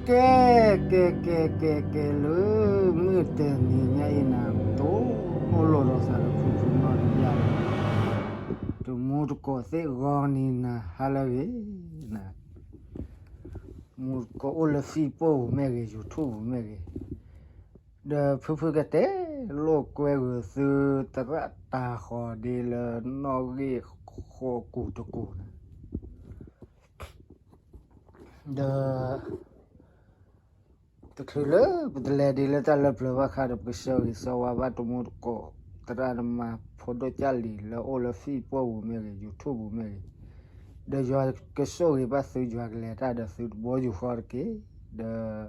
ကဲ ကဲ ကဲ ကဲ ကဲ လၢမုၢ်တနံၤညါအံၤနၤ တိၢ်အိၣ်လိာ်ဒီးသးဒီးဖုဖုနီၢ်တယၢ်လီၤ. တမူတကိးသ့ၣ်ဂီၤနံၤနၤ ဟါလၢအဂ့ၤနၤ, မူတကိးအိၣ်လၢ Facebook ပူၤမ့ၢ်ဂ့ၤ, YouTube ပူၤမ့ၢ်ဂ့ၤ, ဒီးဖုဖုကတဲလိာ်ကွဲဂုာ်သုသရၣ်တၢ်ဃီၤဒ်လၢနီၣ်ဂံၢ်ဃီကူၤတကူၤန့ၣ် ဒီး တချုးလၢပတလဲၤဒ်လၢတၢ်လၢပျၢၤဘၣ်ခါဒီး ပကဆၢဂ့ၤဆၢဝါဘၣ်တမူတကိး သရၣ်သမါဖိဒိၣ်ကၢ်လံၤလၢအိၣ်လၢ Facebook ပူၤမ့ၢ်ဂ့ၤ, YouTube ပူၤမ့ၢ်ဂ့ၤ, ဒီးယွၤကဆိၣ်ဂ့ၤဘၣ်သု ယွၤကလဲၤတၢ်ဒီးသုတဘိယူၢ်ဃီတက့ၢ်. ဒီး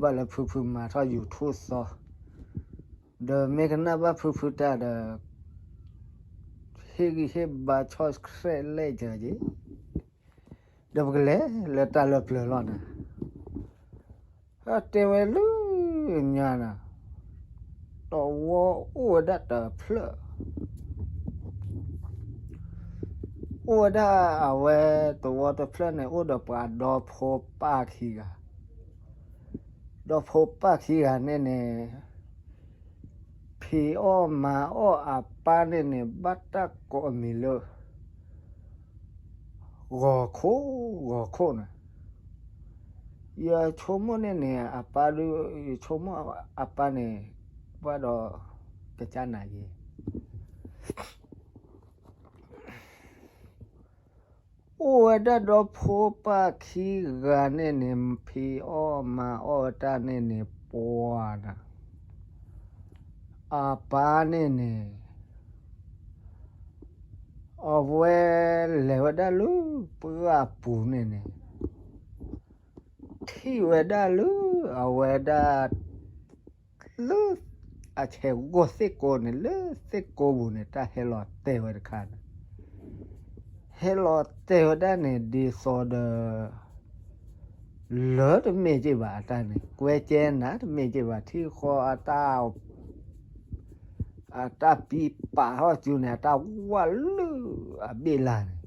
ဘၣ်လၢဖုဖုမၤထီၣ် YouTube သီ ဒီးမ့ၢ်ကနၣ်ဘၣ်ဖုဖုတၢ်ဒီး ဟ့ၣ်ဂံၢ်ဟ့ၣ်ဘါဆီၣ်ဆဲးလဲၣ်ကၢက့ၤ, ဒီးပကလဲၤလၢတၢ်လၢပျၢၤလီၤနၤ. တဲဝဲလၢညါနၤ, တဝီအိၣ်ဝဲဒၣ်တဖျၢၣ်, အိၣ်ဝဲဒၣ်အဝဲတဝီတဖျၢၣ်န့ၣ် အိၣ်ဒီးပှၤဒီဖိပၢ်ခံဂၤ, ဒီဖိပၢ်ခံဂၤန့ၣ်န့ၣ် ဖံးအီၣ်မၤအီၣ်အပၢ်န့ၣ်န့ၣ် ဘၣ်တၢ်ကိးအမံၤလၢ ဂီၤခိၣ် ဂီၤခိၣ်န့ၣ်, ယဆိကမိၣ်န့ၣ်န့ၣ် အပၢ်ဒုး ယဆိကမိၣ်အပၢ်န့ၣ် ဘၣ်ဒီး ကစၢ်နၤယ့ အိၣ်ဝဲဒၣ်ဒီဖိပၢ်ခံဂၤန့ၣ်န့ၣ် ဖံးအီၣ်မၤအီၣ်ဝဲတၢ်န့ၣ်န့ၣ် ပှၤနၤ, အပၢ်န့ၣ်န့ၣ် အဝဲလဲၤဝဲဒၣ်လၢပှၢ်ပူၤန့ၣ်န့ၣ် ထံၣ်ဝဲဒၣ်လၢအဝဲဒၣ် လၢအဆဲးဂီၢ်သ့ၣ်ကိန့ၣ် လၢသ့ၣ်ကိပူၤန့ၣ် တၢ်ဟဲလီၤတဲာ်ဝဲတခါန့ၣ်, ဟဲလီၤတဲာ်ဝဲဒၣ်န့ၣ် ဒ်သိးဒီး လၢတမ့ၢ်က့ၢ်ဘၣ်အတၢ်န့ၣ် ကွဲကဲနၤတမ့ၢ်က့ၢ်ဘၣ် ထံၣ်ဃီအတၢ် အတၢ်ပံပာ်ထီၣ်စုန့ၣ် အတၢ်ဝၢ်လၢအဘ့ၣ်လၢ်န့ၣ်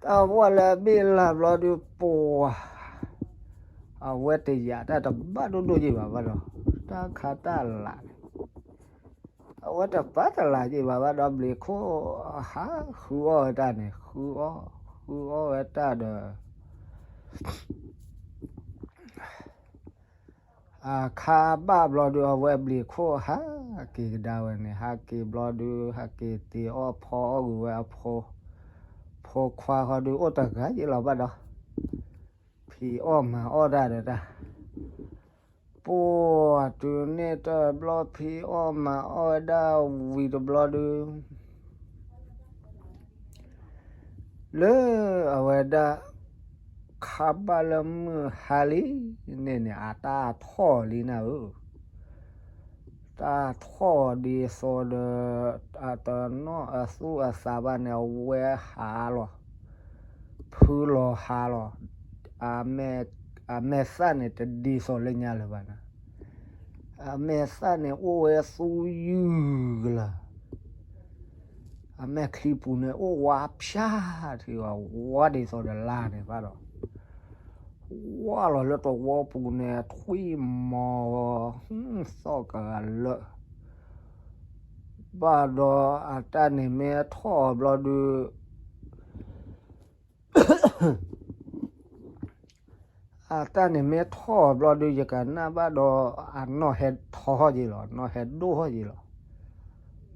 တၢ်ဝၢ်လၢအဘ့ၣ်လၢ်ဘျီဒုးပှၤ, အဝဲတယာ်တၢ်တဘၣ်ဒိၣ်ဒိၣ်က့ၢ်ဘၣ်ဘၣ်ဒီး တၢ်ခါတၢ်လာ်န့ၣ်, အဝဲတပၢ်တလာ်က့ၢ်ဘၣ်ဘၣ်ဒီး ဘျံးခိၣ်ဟးဃုအီၣ်ဝဲတၢ်န့ၣ် ဃုအီၣ်, ဃုအီၣ်ဝဲတၢ်ဒီး အခါဘၣ်ဘျီဒုး အဝဲဘျံးခိၣ်ဟးက့ၤကဒါဝဲန့ၣ် ဟးက့ၤဘျီဒုး ဟးက့ၤတ့ၤအီၣ်ဖီအီၣ်ဂ့ၤဝဲအဖိ, ဖိခွါဃီဒုးအိၣ်တဂၤက့ၢ်လီၤဘၣ်ဒီး ဖံးအီၣ်မၤအီၣ်တၢ်ဒီးတၢ်, ပှၤတုၤန့ၣ်တဘျီ ဖံးအီၣ်မၤအီၣ်ဝဲဒၣ်ဝံၤတဘျီဒုး လၢအဝဲဒၣ် ခါဘၣ်လၢမုၢ်ဟါလံန့ၣ်န့ၣ် အတၢ်ထီၣ်လံနၤဧၢ, တၢ်ထီၣ်ဒ်သိးဒီး အတနီၣ်အသူၣ်အသးဘၣ်န့ၣ် အဝဲဟးလီၤ, ဖုလီၤဟးလီၤ, အမဲာ်သၣ်န့ၣ်တဒ်သိးလၢညါလၢၤဘၣ်နၤ, အမဲာ်သၣ်န့ၣ်အိၣ်ဝဲသူယုၢ်ကလၢာ် အမဲာ်ချံပူၤန့ၣ် အိၣ်ဝါဖၠၣ်ထံဝဲ ဝါဒ်သိးဒီးလါန့ၣ်ဘၣ်ဒီး ဝါလီၤလၢတဝီပူၤန့ၣ် ထွံၣ်မီၤ သီၣ်ကလၢာ် ဘၣ်ဒီးအတၢ်န့ၣ်မ့ၢ်ထီၣ်အီၤဘျီဒုး အတၢ်န့ၣ်မ့ၢ်ထီၣ်အီၤဘျီဒုး ယကနၣ်ဘၣ်ဒီး အနီၢ်ဟဲထီၣ်ဟီၣ်က့ၤလီၤ, နီၢ်ဟဲဒိၣ်ဟီၣ်က့ၤလီၤ.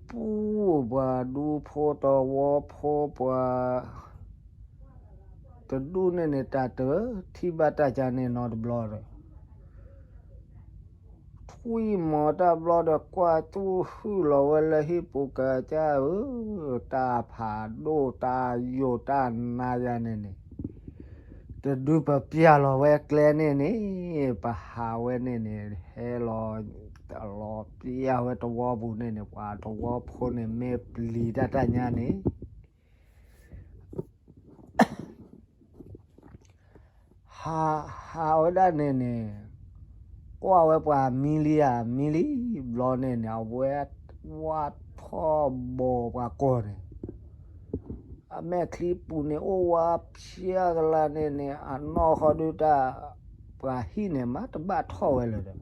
ပူၤပှၤဒူဖိတဝီဖိပှၤ တဒူၣ်န့ၣ်န့ၣ် တၢ်တထံၣ်ဘၣ်တၢ်ကါန့ၣ်နီတဘျီဒီး ထွံၣ်မီၤတၢ်ဘျီဒီး ကွၢ်တူၢ်ဟုၣ်လီၤဝဲလၢဟံၣ်ပူၤ ကစၢ်ဧၢ, တၢ်ဖးဒိၣ်တၢ်ယိာ်တၢ်နါယၤန့ၣ်န့ၣ် တဒုပပျၢ်လီၤဝဲကျဲန့ၣ်န့ၣ် ပဟးဝဲန့ၣ်န့ၣ် ဟဲလီၤ လီၤပျၢ်ဝဲတဝီပူၤန့ၣ်န့ၣ် ပှၤတဝီဖိန့ၣ်မ့ၢ်ပျံၤတၢ်တၢ်ညါန့ၣ် ဟး ဟးဝဲဒၣ်န့ၣ်န့ၣ် ကွၢ်ဝဲပှၤမံလံဧါ မံလံဘျီန့ၣ်န့ၣ် အဝဲဝၢ်ထီၣ်ဘီပှၤကိာ်န့ၣ် အမဲာ်ချံပူၤန့ၣ်အိၣ်ဝါဖျါကလါန့ၣ်န့ၣ် အနီၢ်ဃီဒုးတၢ် ပှၤဟံၣ်န့ၣ်မးတဘၣ်ထီၣ်ဝဲလၢၤဒီး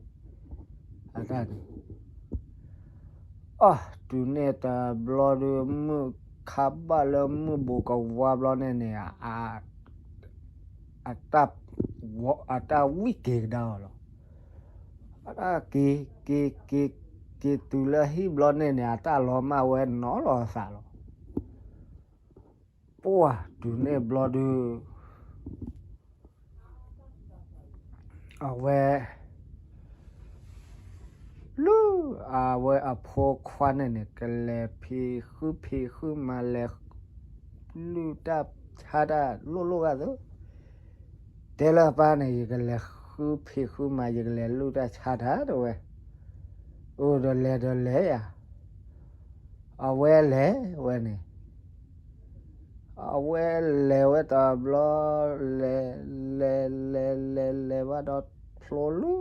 အတၢ်န့ၣ် အီ တုၤန့ၣ်တဘျီဒုး မုၢ်ခါဘၣ်လၢမုၢ်ဘူးကဝါဘျီန့ၣ်န့ၣ် အတၢ်ဝံၣ်က့ၤကဒါအီၤလီၤ. အတၢ်က့ၤ က့ၤ က့ၤ က့ၤတုၤလၢဟံၣ်ဘျီန့ၣ်န့ၣ် အတၢ်လီၤမၢ်ဝဲနီၤလီၤအသးလီၤ. ပှၢ်တုၤန့ၣ်ဘျီဒုး အဝဲ လၢ အဝဲအဖိခွါန့ၣ်န့ၣ် ကလဲၤဖံးဃုဖံးဃုမၤလဲၤ လုၢ်တၢ်ဆါတၢ်လိၣ်လိၣ်ဂာ်သၢ တဲလၢအပၢ်န့ၣ် ယကလဲၤဃုဖံးဃုမၤ ယကလဲၤလုၢ်တၢ်ဆါတၢ်တဲဝဲ, အိၣ်ဒီးလဲၤဒီးလဲၤယၤ, အဝဲလဲၤဝဲန့ၣ် အဝဲလဲၤဝဲတဘျီ လဲၤ လဲၤ လဲၤ လဲၤ လဲၤဘၣ်ဒီးဖျိလၢ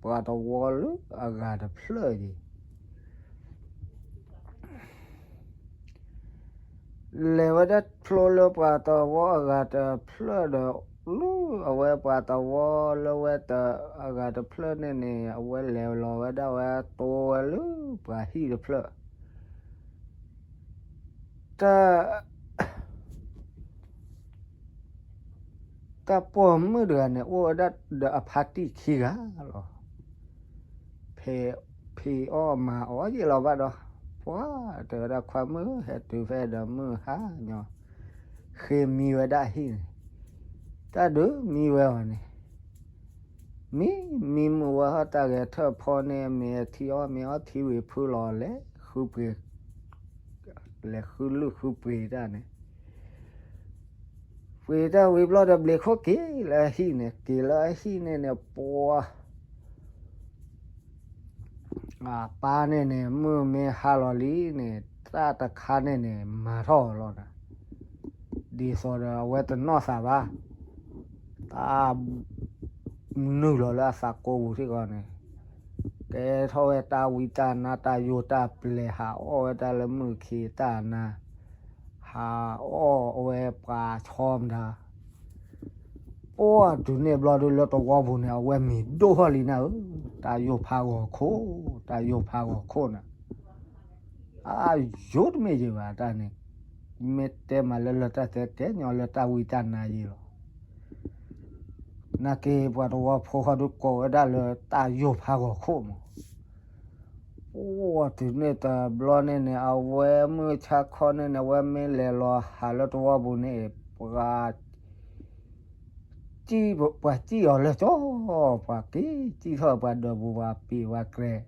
ပှၤတဝီလၢအဂၤတဖျၢၣ်ယံၤ လဲၤဝဲဒၣ်ဖျိလၢပှၤတဝီအဂၤတဖျၢၣ်ဒီး လၢအဝဲပှၤတဝီလၢဝဲတ အဂၤတဖျၢၣ်န့ၣ်န့ၣ် အဝဲလဲၤလီၤဝဲဒၣ်ဝဲတိဝဲလၢပှၤဟံၣ်တဖျၢၣ် တၢ် တၢ်ပိာ်မုၣ်တဂၤန့ၣ် အိၣ်ဝဲဒၣ်ဒီးအဖါတံၢ်ခံဂၤလီၤ. ဖံးအီၣ်မၤအီၣ်ယံာ်လီၤဘၣ်ဒီး ပှၤတဲဝဲဒၣ်ခွါမုၣ် ဟဲတုၤဖဲဒီးမုၢ်ဟါညီ ဃ့မံဝဲဒၣ်ဟံၣ်န့ၣ် တၢ်ဒုးမံဝဲအီၤန့ၣ် မံ မံမုာ်ဝဲဟီၣ်တၢ်ဂဲၤထၢၣ်ဖီန့ၣ် အမ့ၢ်အထံအီၣ်မ့ၢ်အီထံဝံၤဖုလီၤလဲၤဃုပှ့ၤ လဲၤဃုလုၢ်ဃုပှ့ၤတၢ်န့ၣ် ပှ့ၤတၢ်ဝံၤဘျီဒီးဘျံးခိၣ်က့ၤလၢအဟံၣ်န့ၣ် က့ၤလၢအဟံၣ်န့ၣ်န့ၣ် ပှၤ အပၢ်န့ၣ်န့ၣ် မုၢ်မ့ၢ်ဟါလီၤလံန့ၣ် တၢ်တခါန့ၣ်န့ၣ် မၤထီၣ်အီၤလီၤနၤ ဒ်သိးဒီးအဝဲတနီၣ်သးဘၣ် တၢ် နုာ်လီၤလၢအသးကိးပူၤစ့ၢ်ကီးန့ၣ် ကဲထီၣ်ဝဲတၢ်ဝံတၢ်နါ တၢ်ယိာ်တၢ်ပျဲၤ ဟးအီၣ်ဝဲဒၣ်လၢမုၢ်ခံတၢ်နါ ဟးအီၣ်ဝဲပှၤဆီမတၤ ပှၢ်တုၤန့ၣ်ဘျီဒုးလၢတဝီပူၤန့ၣ် အဝဲမံၤဒိၣ်ထီၣ်လံနၤဧၢ, တၢ်ယိာ်ဖးဂီၤခိၣ်, တၢ်ယိာ်ဖးဂီၤခိၣ်နၤ, အါယိာ်တမ့ၢ်ယံၤဘၣ်တၢ်န့ၣ်, မ့ၢ်တဲမးလၢလၢတၢ်တဲတဲညီလၢတၢ်ဝံတၢ်နါယံၤလီၤ. နာ်က့ၤပှၤတဝီဖိဃီဒုးကိးဝဲဒၣ်လၢတၢ်ယိာ်ဖးဂီၤခိၣ်မး ပှၢ်တုၤန့ၣ်တဘျီန့ၣ်န့ၣ် အဝဲမုၢ်ဆါခီန့ၣ်န့ၣ် အဝဲမ့ၢ်လဲၤလီၤဟးလၢတဝီပူၤန့ၣ် ပှၤ ပှၤစံၣ်အီၤလၢကၠီ, ပှၤက့ၤစံၣ်ထီၣ်ပှၤဒၢးပူၤ ပှၤပ့ၤပှၤကြဲၤ,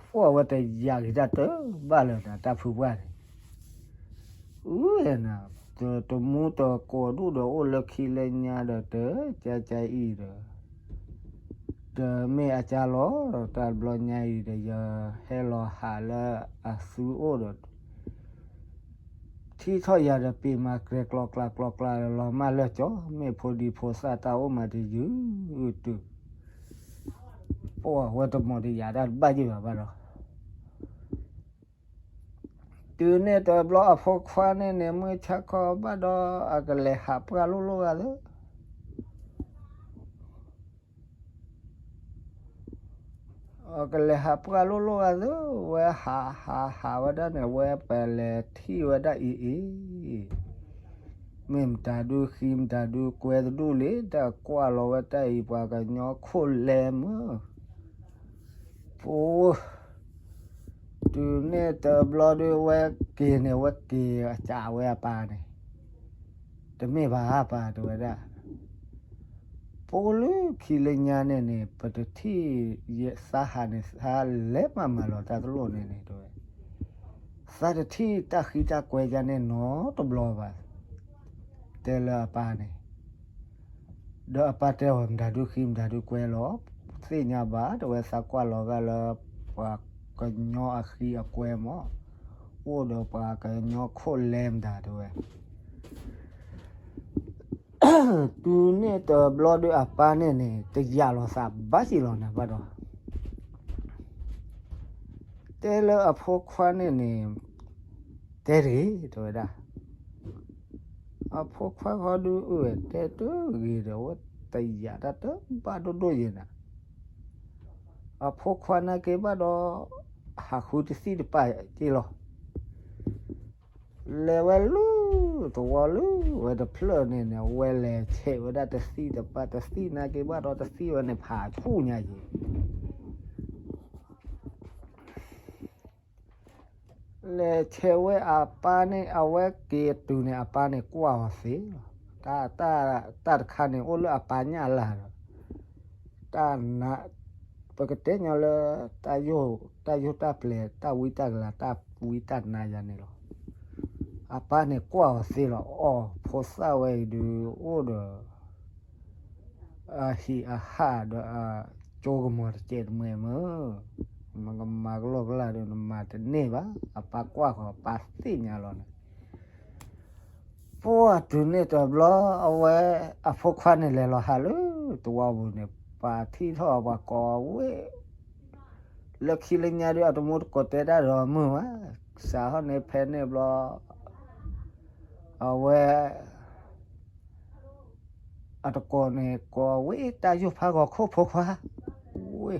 ပှၢ်ဝဲတယာ်ဂ့ၤတၢ်တဘၣ်လၢၤနၤ တၢ်ဖုပှၢ်န့ၣ် အၢ နၤ, တမူတကိးဒူၣ်ဒီး အိၣ်လၢခံလၢညါဒီးတကဲကဲအံၤဒီး, တမ့ၢ်အကါလီၤဒီး တၢ်တဘျီညါအံၤဒီး ယဟဲလီၤဟးလၢအသုအိၣ်ဒီး ထံၣ်ထီၣ်ယၤဒီး ပ့ၤမၤကြဲၤကျီကျါကျီကျါဒီး လီၤမၢ်လၢကၠီ, မ့ၢ်ဖိဒံဖိသၣ်တၢ်အိၣ်မးတယုၢ်တုၤ, ပှၢ်ဝဲတမီၤတယာ်တၢ်တဘၣ်ယံၤဘၣ်ဘၣ်ဒီး တုၤန့ၣ်တဘျီအဖိခွါန့ၣ်န့ၣ် မုၢ်ဆါခီဘၣ်ဒီး အကလဲၤဟးပှၢ်လိၣ်လိၣ်ဂၤသၢ, အကလဲၤဟးပှၢ်လိၣ်လိၣ်ဂၤသၢ, ဝဲဟးဟးဟးဝဲဒၣ်န့ၣ် ဝဲပလဲၤထံၣ်ဝဲဒၣ်အံၤအံၤ, မ့ၢ်မတၤဒုးဃံမတၤဒုးကွဲတဒူၣ်လံ, တၢ်ကွၢ်လီၤဝဲတၢ်အံၤ ပှၤကညီခိၣ်လဲမုၢ် ပူ တုၤန့ၣ်တဘျီဒုးဝဲက့ၤန့ၣ် ဝဲက့ၤအစးဝဲအပၢ်န့ၣ်, တမ့ၢ်ဘၣ်အပၢ်တဲဝဲဒၣ်, ပူလၢခံလၢညါန့ၣ်န့ၣ် ပတထံၣ်ယသးဟးန့ၣ် သးလဲၤမၤမၤလီၤတၢ်တလိၣ်န့ၣ်န့ၣ်တဲဝဲ, သးတထံၣ်တၢ်ဃံတၢ်ကွဲယါန့ၣ်နီတဘျီဘၣ် တဲလၢအပၢ်န့ၣ်, ဒီးအပၢ်တဲအီၤ မတၤဒုးဃံမတၤဒုးကွဲလီၤ, သ့ၣ်ညါဘၣ် တဲဝဲ သးကွၢ်လီၤဂာ်လၢ ပှၤကညီအဃံအကွဲမး, အိၣ်ဒီးပှၤကညီခိၣ်လဲမတၤတဲဝဲ တုၤန့ၣ်တဘျီဒုးအပၢ်န့ၣ်န့ၣ် တယာ်လီၤသးဘၣ်စံးလီၤနၤဘၣ်ဒီး, တဲလၢအဖိခွါန့ၣ်န့ၣ်, တဲတဂ့ၤ တဲဝဲဒၣ်, အဖိခွါဃီဒုးအုၣ်ဝဲတဲတဂ့ၤဒီး အဝဲတယာ်တၢ်တဘၣ်ဒိၣ်ဒိၣ်ယဲနၤ. အဖိခွါနာ်က့ဘၣ်ဒီး ဟးဃုတသံၣ်တပၢ်က့လီၤ. လဲၤဝဲလၢ သဝီလၢဝဲတဖျၢၣ်န့ၣ်န့ၣ် အဝဲလဲၤဆဲးဝဲဒၣ်တသံၣ်တပၢ်, တသံၣ်နာ်က့ဘၣ်ဒီးတသံၣ်ဝဲန့ၣ် ဖးဆူၣ်ညါယဲ လဲၤဆဲးဝဲအပၢ်န့ၣ် အဝဲက့ၤတုၤန့ၣ် အပၢ်န့ၣ်ကွၢ်အီၤသ့လီၤ. တၢ် တၢ်တခါန့ၣ် အိၣ်လၢအပၢ်ညၣ်လၢ်ဒီး တၢ်နး ပကတဲညီလၢ တၢ်ယိၣ် တၢ်ယိၣ်တၢ်ပျဲၤ တၢ်ဝံတၢ်ကလၤ တၢ်ဝံတၢ်နါယၤန့ၣ်လီၤ. အပၢ်န့ၣ်ကွၢ်အီၤသ့လီၤ. အီၣ် ဖိသၣ်ဝဲအံၤဒုးအိၣ်ဒီး အဟံၣ်အဟၣ်ဒီးအကၠိကမီၤတစဲးတမှဲမ့ၢ် နကမၤကလီကလီဒီး နမၤတန့ၢ်ဘၣ်. အပၢ်ကွၢ်ဃီၤ အပၢ်သ့ၣ်ညါလီၤန့ၣ် ပှၢ်တုၤန့ၣ်တဘျီ အဝဲအဖိခွါန့ၣ်လဲၤလီၤဟးလၢသဝီပူၤန့ၣ် ပှၤထံၣ်ထီၣ်ပှၤကိးဝဲ လၢခံလၢညါဒီး အတမူတကိးတဲတၢ်ဒီးမုာ်ဘၣ်. စးထီၣ်န့ၣ်ဖဲန့ၣ်ဘျီ အဝဲ အတကိးန့ၣ် ကိးဝဲတၢ်ယိၣ်ဖးဂီၤခိၣ်ဖိခွါ ဝဲ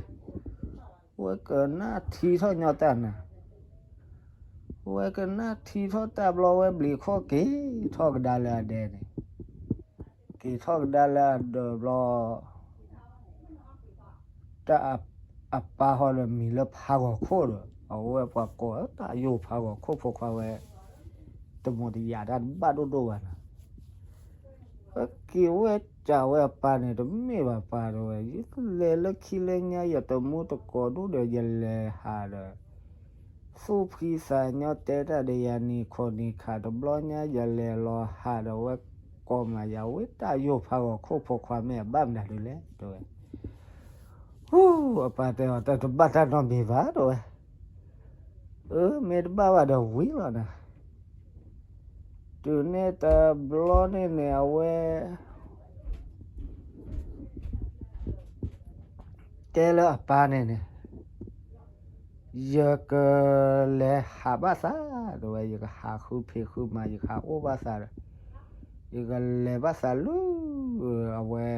ဝဲကနၣ်ထံထီၣ်ညီတၢ်နၤ, ဝဲကနၣ်ထံထီၣ်တၢ်ဘျီ ဝဲဘျံးခိၣ်က့ၤထီၣ်ကဒါလၢအဒဲန့ၣ်, က့ၤထီၣ်ကဒါလၢအဒဲဘျီ တၢ်အပၢ်ဟီဒီးမံၤလၢဖးဂီၤခိၣ်ဒီး အဝဲပှၤကိးတၢ်ယိၣ်ဖးဂီၤခိၣ်ဖိခွါဝဲ တမူတယာ်တၢ်တဘၣ်ဒိၣ်ဒိၣ်ဘၣ်နၤ. အက့ၤဝဲစံးဝဲအပၢ်န့ၣ် တမ့ၢ်ဘၣ်ပၢ်တဲဝဲ, ယလဲၤလၢခံလၢညါ ယတမူတကိးဒိၣ်ဒီး ယလဲၤဟးဒီး သူၣ်ဖှံသးညီတဲတၢ်ဒီးယၤ နံၤခိၣ်နံၤခးတဘျီညါ ယလဲၤလီၤဟးဒီး ဝဲကိးမၤယၤဝဲတၢ်ယိၣ်ဖးဂီၤခိၣ်ဖိခွါ မ့ၢ်အဘၣ်မနုၤဒုလဲၣ် တဲဝဲ. ဟူ, အပၢ်တဲအီၤ တၢ်တဘၣ်တၢ်နီတမံၤဘၣ် တဲဝဲ. အၢ မ့ၢ်တဘၣ်ဘၣ်ဒီးဝံၤလီၤနၤ. တုၤန့ၣ်တဘျီန့ၣ်န့ၣ် အဝဲ တဲလၢအပၢ်န့ၣ်န့ၣ်, ယကလဲၤဟးဘၣ်သး တဲဝဲ, ယကဟးဃုဖံးဃုမၤ ယကဟးအိၣ်ဘၣ်သးဒီး ယကလဲၤဘၣ်သးလၢ အဝဲ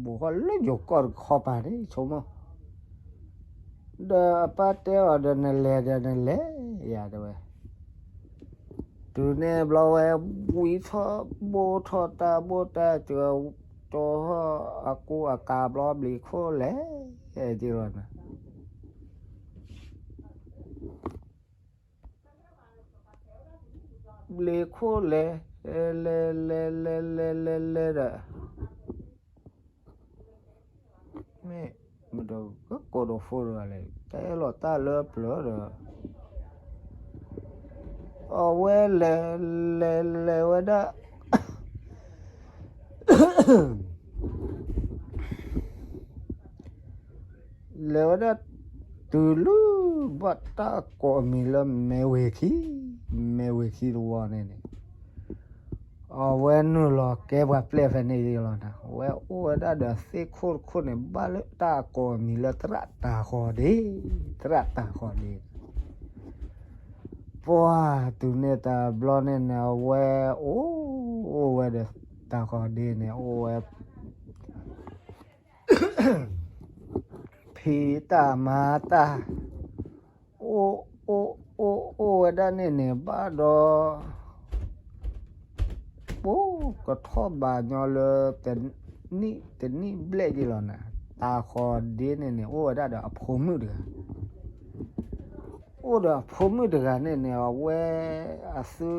ဘူးဃီလၢယိၤကီၢ်တခီပၤန့ၣ် ဆိကမိၣ် ဒီးအပၢ်တဲအီၤဒီး နလဲၤဒီးနလဲၤယၤ တဲဝဲ. တုၤန့ၣ်ဘျီဝဲ ဝံထီၣ်ဘိၣ်ထီၣ်တၢ်ဘိၣ်တၢ်စၢၤ တီၢ်အကူအကၤဘျီ ဘျံးခိၣ်လဲၤက့ၤလီၤနၤ. ဘျံးခိၣ်လဲၤ လဲၤလဲၤလဲၤလဲၤလဲၤလဲၤဒီး မ့ၢ် မ့ၢ်ဒီးကကိးဒီးဖိတဂၤလဲၣ် တအဲၣ်လီၤတၢ်လၢပျၢၤဒီး အဝဲလဲၤ လဲၤလဲၤဝဲဒၣ် လဲၤဝဲဒၣ်တုၤလၢ ဘၣ်တၢ်ကိးအမံၤလၢမဲဝ့ၤခံ, မဲဝ့ၤခံတဝီန့ၣ်န့ၣ် အဝဲနုာ်လီၤကဲပှၤပျဲၢ်ဖဲန့ၣ်လီၤနၤ. အဝဲအိၣ်ဝဲဒၣ်ဒီးသ့ၣ်ခိၣ်တခိၣ်န့ၣ် ဘၣ်လၢတၢ်ကိးအမံၤလၢသရၣ်တၤဃီၤဒ့, သရၣ်တၤဃီၤဒ့. ပှၢ်တုၤန့ၣ်တဘျီန့ၣ်န့ၣ် အဝဲအိၣ် အိၣ်ဝဲဒီးတၤဃီၤဒ့န့ၣ် အိၣ်ဝဲ ဖံးတၢ်မၤတၢ် အိၣ် အိၣ် အိၣ် အိၣ်ဝဲဒၣ်န့ၣ်န့ၣ် ဘၣ်ဒီး ပကထီၣ်ဘးညီလၢ တနံၣ် တနံၣ်ဘျဲၣ်က့လီၤနၤ. တၤဃီၤဒ့န့ၣ်န့ၣ် အိၣ်ဝဲဒၣ်ဒီးအဖိမုၣ်တဂၤ အိၣ်ဒီးအဖိမုၣ်တဂၤန့ၣ်န့ၣ် အဝဲ အသု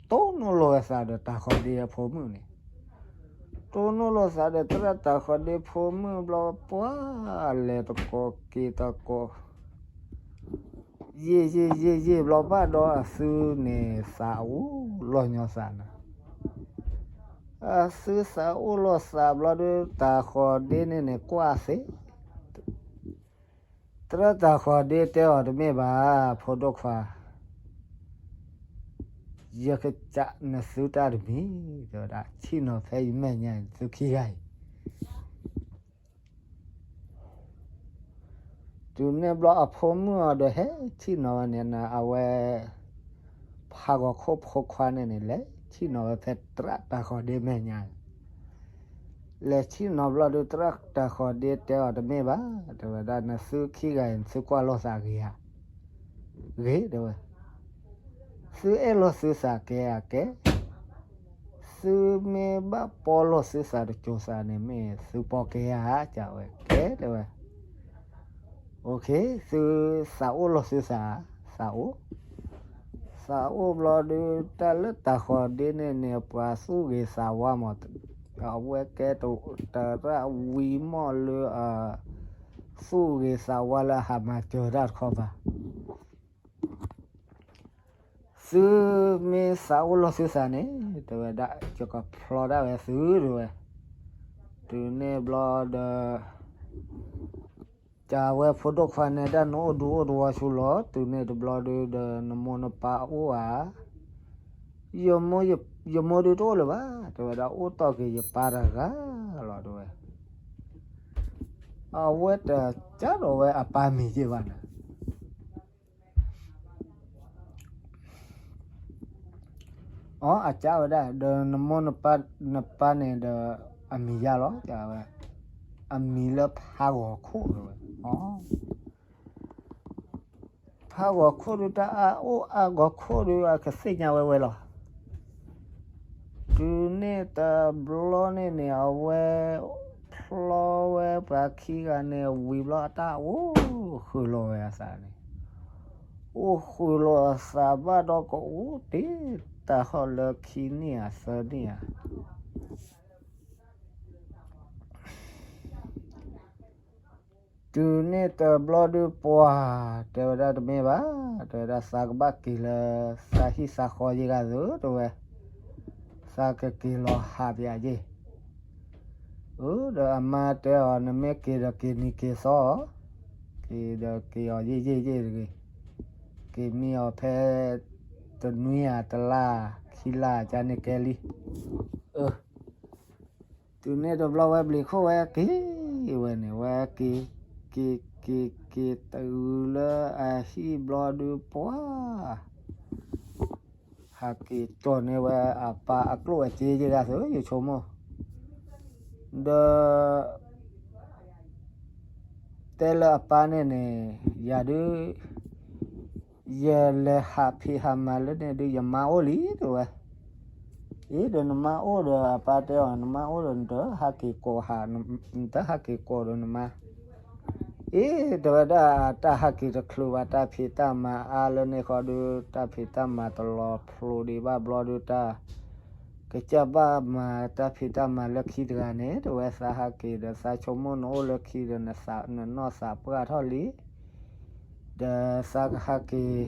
တိၢ်နီၣ်လိာ်အသးဒီးတၤဃီၤဒ့အဖိမုၣ်န့ၣ်, တိၢ်နီၣ်လိာ်သးဒီးသရၣ်တၤဃီၤဒ့ဖိမုၣ်ဘျီ ပှၢ်လဲၤတကိးက့ၤတကိး ယံာ်ယံာ်ယံာ်ယံာ်ဘျီ ဘၣ်ဒီးအသုန့ၣ် သးအိၣ်လီၤညီသးနၤ. အသုသးအိၣ်လီၤသးဘျီဒီး တၤဃီၤဒ့န့ၣ်န့ၣ် ကွၢ်သ့ သရၣ်တၤဃီၤဒ့တဲအီၤ တမ့ၢ်ဘၣ် ဖိဒိၣ်ခွါ, ယကစးနသုတၢ်တမံၤ တဲဝဲဒၣ်, ဆ့ၣ်နီၤဖဲယမဲာ်ညါ သုခံဂၤအံၤ. တုၤန့ၣ်ဘျီအဖိမုၣ်အီၤဒီး ဟဲဆ့ၣ်နီၤဝဲန့ၣ် အဝဲ ပ ဖးဂီၤခိၣ်ဖိခွါန့ၣ်န့ၣ် လဲၤဆ့ၣ်နီၤဝဲဖဲသရၣ်တၤဃီၤဒ့မဲာ်ညါ လဲၤဆ့ၣ်နီၤဘျီဒုး သရၣ်တၤဃီၤဒ့တဲအီၤတမ့ၢ်ဘၣ်, တဲဝဲဒၣ် နသုခံဂၤအံၤ နသုကွၢ်လိာ်သးဂ့ၤဧါ, ဂ့ၤ တဲဝဲ, သုအဲၣ်လိာ်သုသးကဲဧါ, ကဲ, သုမ့ၢ်ဘၣ်ပီလိာ်သုသးတစိၤသးန့ၣ် မ့ၢ်သုပီကဲဧါ, ကဝဲ ကဲ တဲဝဲ သုသးအိၣ်လိာ်သုသး, သးအိၣ်, သးအိၣ်ဘျီဒုး တၢ်လၢတၤဃီၤဒ့န့ၣ်န့ၣ် ပှၤသူၣ်ဂ့ၤသးဝါမး, အဝဲကဲတရၣ်ဝံၤမီၢ်လၢ သူၣ်ဂ့ၤသးဝါလၢအဟးမၤစၢၤတၢ်တခီပၤ သုမ့ၢ်သးအိၣ်လိာ်သုသးန့ၣ် တဲဝဲဒၣ် ယကဖျီဒၣ်ဝဲသု တဲဝဲ, တုၤန့ၣ်ဘျီဒီး ကဝဲဖိဒိၣ်ခွါန့ၣ်ဒၣ် နအိၣ်ဒူအိၣ်သဝီဆူလီၤ, တုၤန့ၣ်တဘျီဒုးဒီး နမိၢ်နပၢ်အိၣ်ဧါ, ယမိၢ်ဒုးတအိၣ်လၢၤဘၣ်, တဲဝဲဒၣ် အိၣ်တီၢ်က့ၤယပၢ်တဂၤလီၤ တဲဝဲ, အဝဲတကးဒီးဝဲအပၢ်မံၤယ့ၢ်ဘၣ်န့ၣ် အီ အကးဝဲဒၣ် ဒီးနမိၢ်နပၢ် နပၢ်န့ၣ်ဒီး အမံၤယါလီၤ ကဝဲ, အမံၤလၢဖးဂီၤခိၣ် တဲဝဲ, အီ ဖးဂီၤခိၣ်ဒုး တၢ်အါအိၣ်အါဂီၤခိၣ်ဒုး အကသ့ၣ်ညါဝဲဝဲလီၤ. တုၤန့ၣ်တဘျီန့ၣ်န့ၣ် အဝဲဖျီဝဲပှၤခံဂၤန့ၣ် ဝံၤဘျီအတၢ်အိၣ်ဃုာ်လီၤဝဲအသးန့ၣ်, အိၣ်ဃုာ်လီၤအသးဘၣ်ဒီး ကအိၣ်တ့ၢ်တၢ်ဃီလၢခံနံၣ်ဧါသၢနံၣ်ဧါ တုၤန့ၣ်တဘျီဒုးပှၤ တဲဝဲဒၣ်တမ့ၢ်ဘၣ်, တဲဝဲဒၣ်သးကဘၣ်က့ၤလၢ သးဟံၣ်သးဃီယ့ၢ်ဂၤသု တဲဝဲ, သးကက့ၤလီၤဟးပၠးယ့ၢ်, အၢ ဒီးအမါတဲအီၤ နမ့ၢ်က့ၤဒီးက့ၤနံၤက့ၤသီ, က့ၤဒီးက့ၤအီၤယ့ၢ်ယ့ၢ်ယ့ၢ်တဂ့ၤ, က့ၤမံအီၤဖဲ တနွံဧါတလါ ခံလါကန့ၣ်ကဲလံ တုၤန့ၣ်တဘျီဝဲဘျံးခိၣ်ဝဲက့ၤဝဲန့ၣ် ဝဲက့ၤ က့ၤက့ၤက့ၤတုၤလၢအဟံၣ်ဘျီဒုးပှၤ ဟးက့ၤကၠီၣ်န့ၢ်ဝဲအပၢ်အကျိၣ်အစ့ယ့ၢ်ဂၤသု ယဆိကမိၣ်, ဒီး တဲလၢအပၢ်န့ၣ်န့ၣ် ယၤဒုး ယလဲၤဟးဖံးဟးမၤလၢန့ၣ်ဒုး ယမါအိၣ်လံ တဲဝဲ, အ့ ဒီးနမါအိၣ်ဒီး အပၢ်တဲအီၤ နမါအိၣ်ဒီး နတဟးက့ၤကိးဟး နတဟးက့ၤကိးဒီးနမါ, အ့ တဲဝဲဒၣ် တၢ်ဟးက့ၤတချုးဘၣ် တၢ်ဖံးတၢ်မၤအါလၢန့ၣ်ဃီဒုး တၢ်ဖံးတၢ်မၤတလီၤဖျိဒံးဘၣ်ဘျီဒုး တၢ် ကစၢ်ဘၣ်မၤတၢ်ဖံးတၢ်မၤလၢခံတဂၤန့ၣ် တဲဝဲ သးဟးက့ၤဒီး သးဆိကမိၣ်နအိၣ်လၢခံဒီး နသးနနီၢ်သးပှၢ်ထီၣ်လံ, ဒီးသးကဟးက့ၤ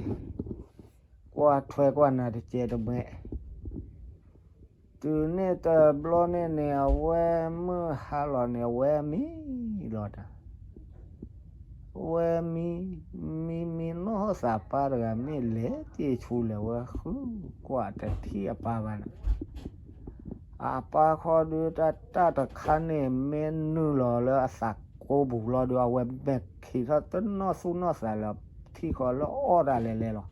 ကွၢ်ထွဲကွၢ်နၤတကဲတမဲာ်, တုၤန့ၣ်တဘျီန့ၣ်န့ၣ် အဝဲမုၢ်ဟါလီၤန့ၣ် အဝဲမံလီၤတၢ် ဝဲမံ မံမံနီၢ်သးပၢ်တဂၤ မ့ၢ်လဲၤတ့ၢ်ဆူလဲၤဝဲဃုကွၢ်တထံၣ်အပၢ်ဘၣ်န့ၣ်, အပၢ်ခီဒုးတၢ်တၢ်တခါန့ၣ် မ့ၢ်နုာ်လီၤလၢအသးကိးပူၤလီၤဒုး အဝဲမဲာ်ခံးထီၣ်တနီၢ်သူၣ်နီၢ်သးလၢ ထံၣ်ဃီလၢအီၣ်တၢ်လဲၤလဲၤလီၤ.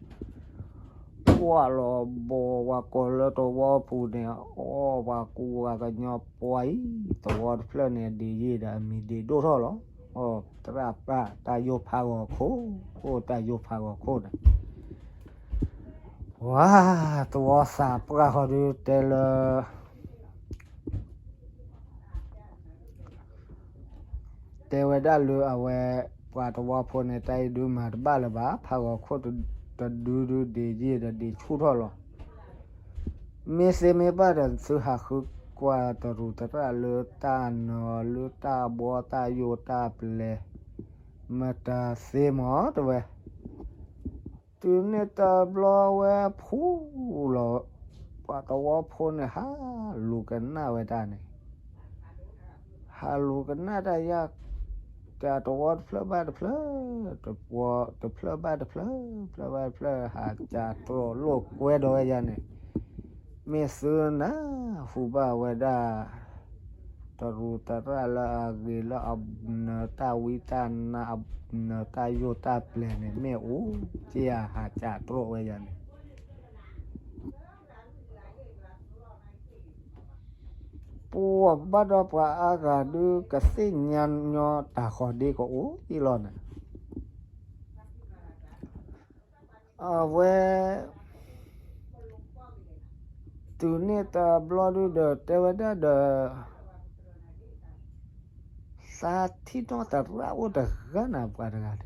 ကွၢ်လီၤဘီဝဲကိးလၢတဝီပူၤန့ၣ် အီၣ်ပှၤကူပှၤကညီပှၤအံၤ တဝီတဖျၢၣ်န့ၣ် ဒ့ယ့ၢ်ဒီးအမံၤဒ့ဒိၣ်ထီၣ်လီၤ. အိၣ်တရၣ်ပၢ်တၢ်ယိၣ်ဖးဂီၤခိၣ်, အိၣ်တၢ်ယိၣ်ဖးဂီၤခိၣ်န့ၣ် ဝါ တဝီသးပှၢ်ဃီဒုးတဲလၢ တဲဝဲဒၣ်လၢအဝဲ ပှၤတဝီဖိန့ၣ် တၢ်အံၤဒုးမၤတဘၣ်လၢၤဘၣ်, ဖးဂီၤခိၣ်တဒုဒုးဒ့ယ့ၢ်ဒီးဒ့ဆူၣ်ထီၣ်လီၤ. မ့ၢ်သ့မ့ၢ်ဘၣ်ဒီး သုဟးဃုကွၢ်တရူးတရၣ်လၢတၢ်နၢၤလၢတၢ်ဘှီတၢ်ယိာ်တၢ်ပျဲၤ မတၤသ့မး တဲဝဲ တုၤန့ၣ်တဘျီဝဲဖှူလီၤ, ပှၤတဝီဖိန့ၣ် ဟးလူၤကနၣ်ဝဲတၢ်န့ၣ်, ဟးလူၤကနၣ်တၢ်ယါ, တၢ်တဝီတဖျၢၣ်ဘၣ်တဖျၢၣ်, တဝီတဖျၢၣ်ဘၣ်တဖျၢၣ်, တဖျၢၣ်ဘၣ်တဖျၢၣ် ဟးကၢ်တြီၢ်လိာ်ကွဲဒီးဝဲယါန့ၣ်, မ့ၢ်သုနၢ်ဟူဘၣ်ဝဲဒၣ် တရူးတရၣ်လၢအဂ့ၤလၢအနၢၤတၢ်ဝံတၢ်နါ အနၢၤတၢ်ယိာ်တၢ်ပျဲၤန့ၣ် မ့ၢ်အိၣ်က့ၤဧါ ဟးကၢ်တြီၢ်ဝဲယါန့ၣ်, ပှၤဘၣ်ဒီးပှၤအါဂၤဒုး ကသ့ၣ်ညါညီတၢ်ဃီၤဒ့ကအိၣ်အံၤလီၤနၤ. အဝဲ တုၤန့ၣ်တဘျီဒုးဒီး တဲဝဲဒၣ်ဒီး သးထံၣ်နီၣ်သရၣ်အိၣ်တဂၤနၤ ပှၤတဂၤန့ၣ်,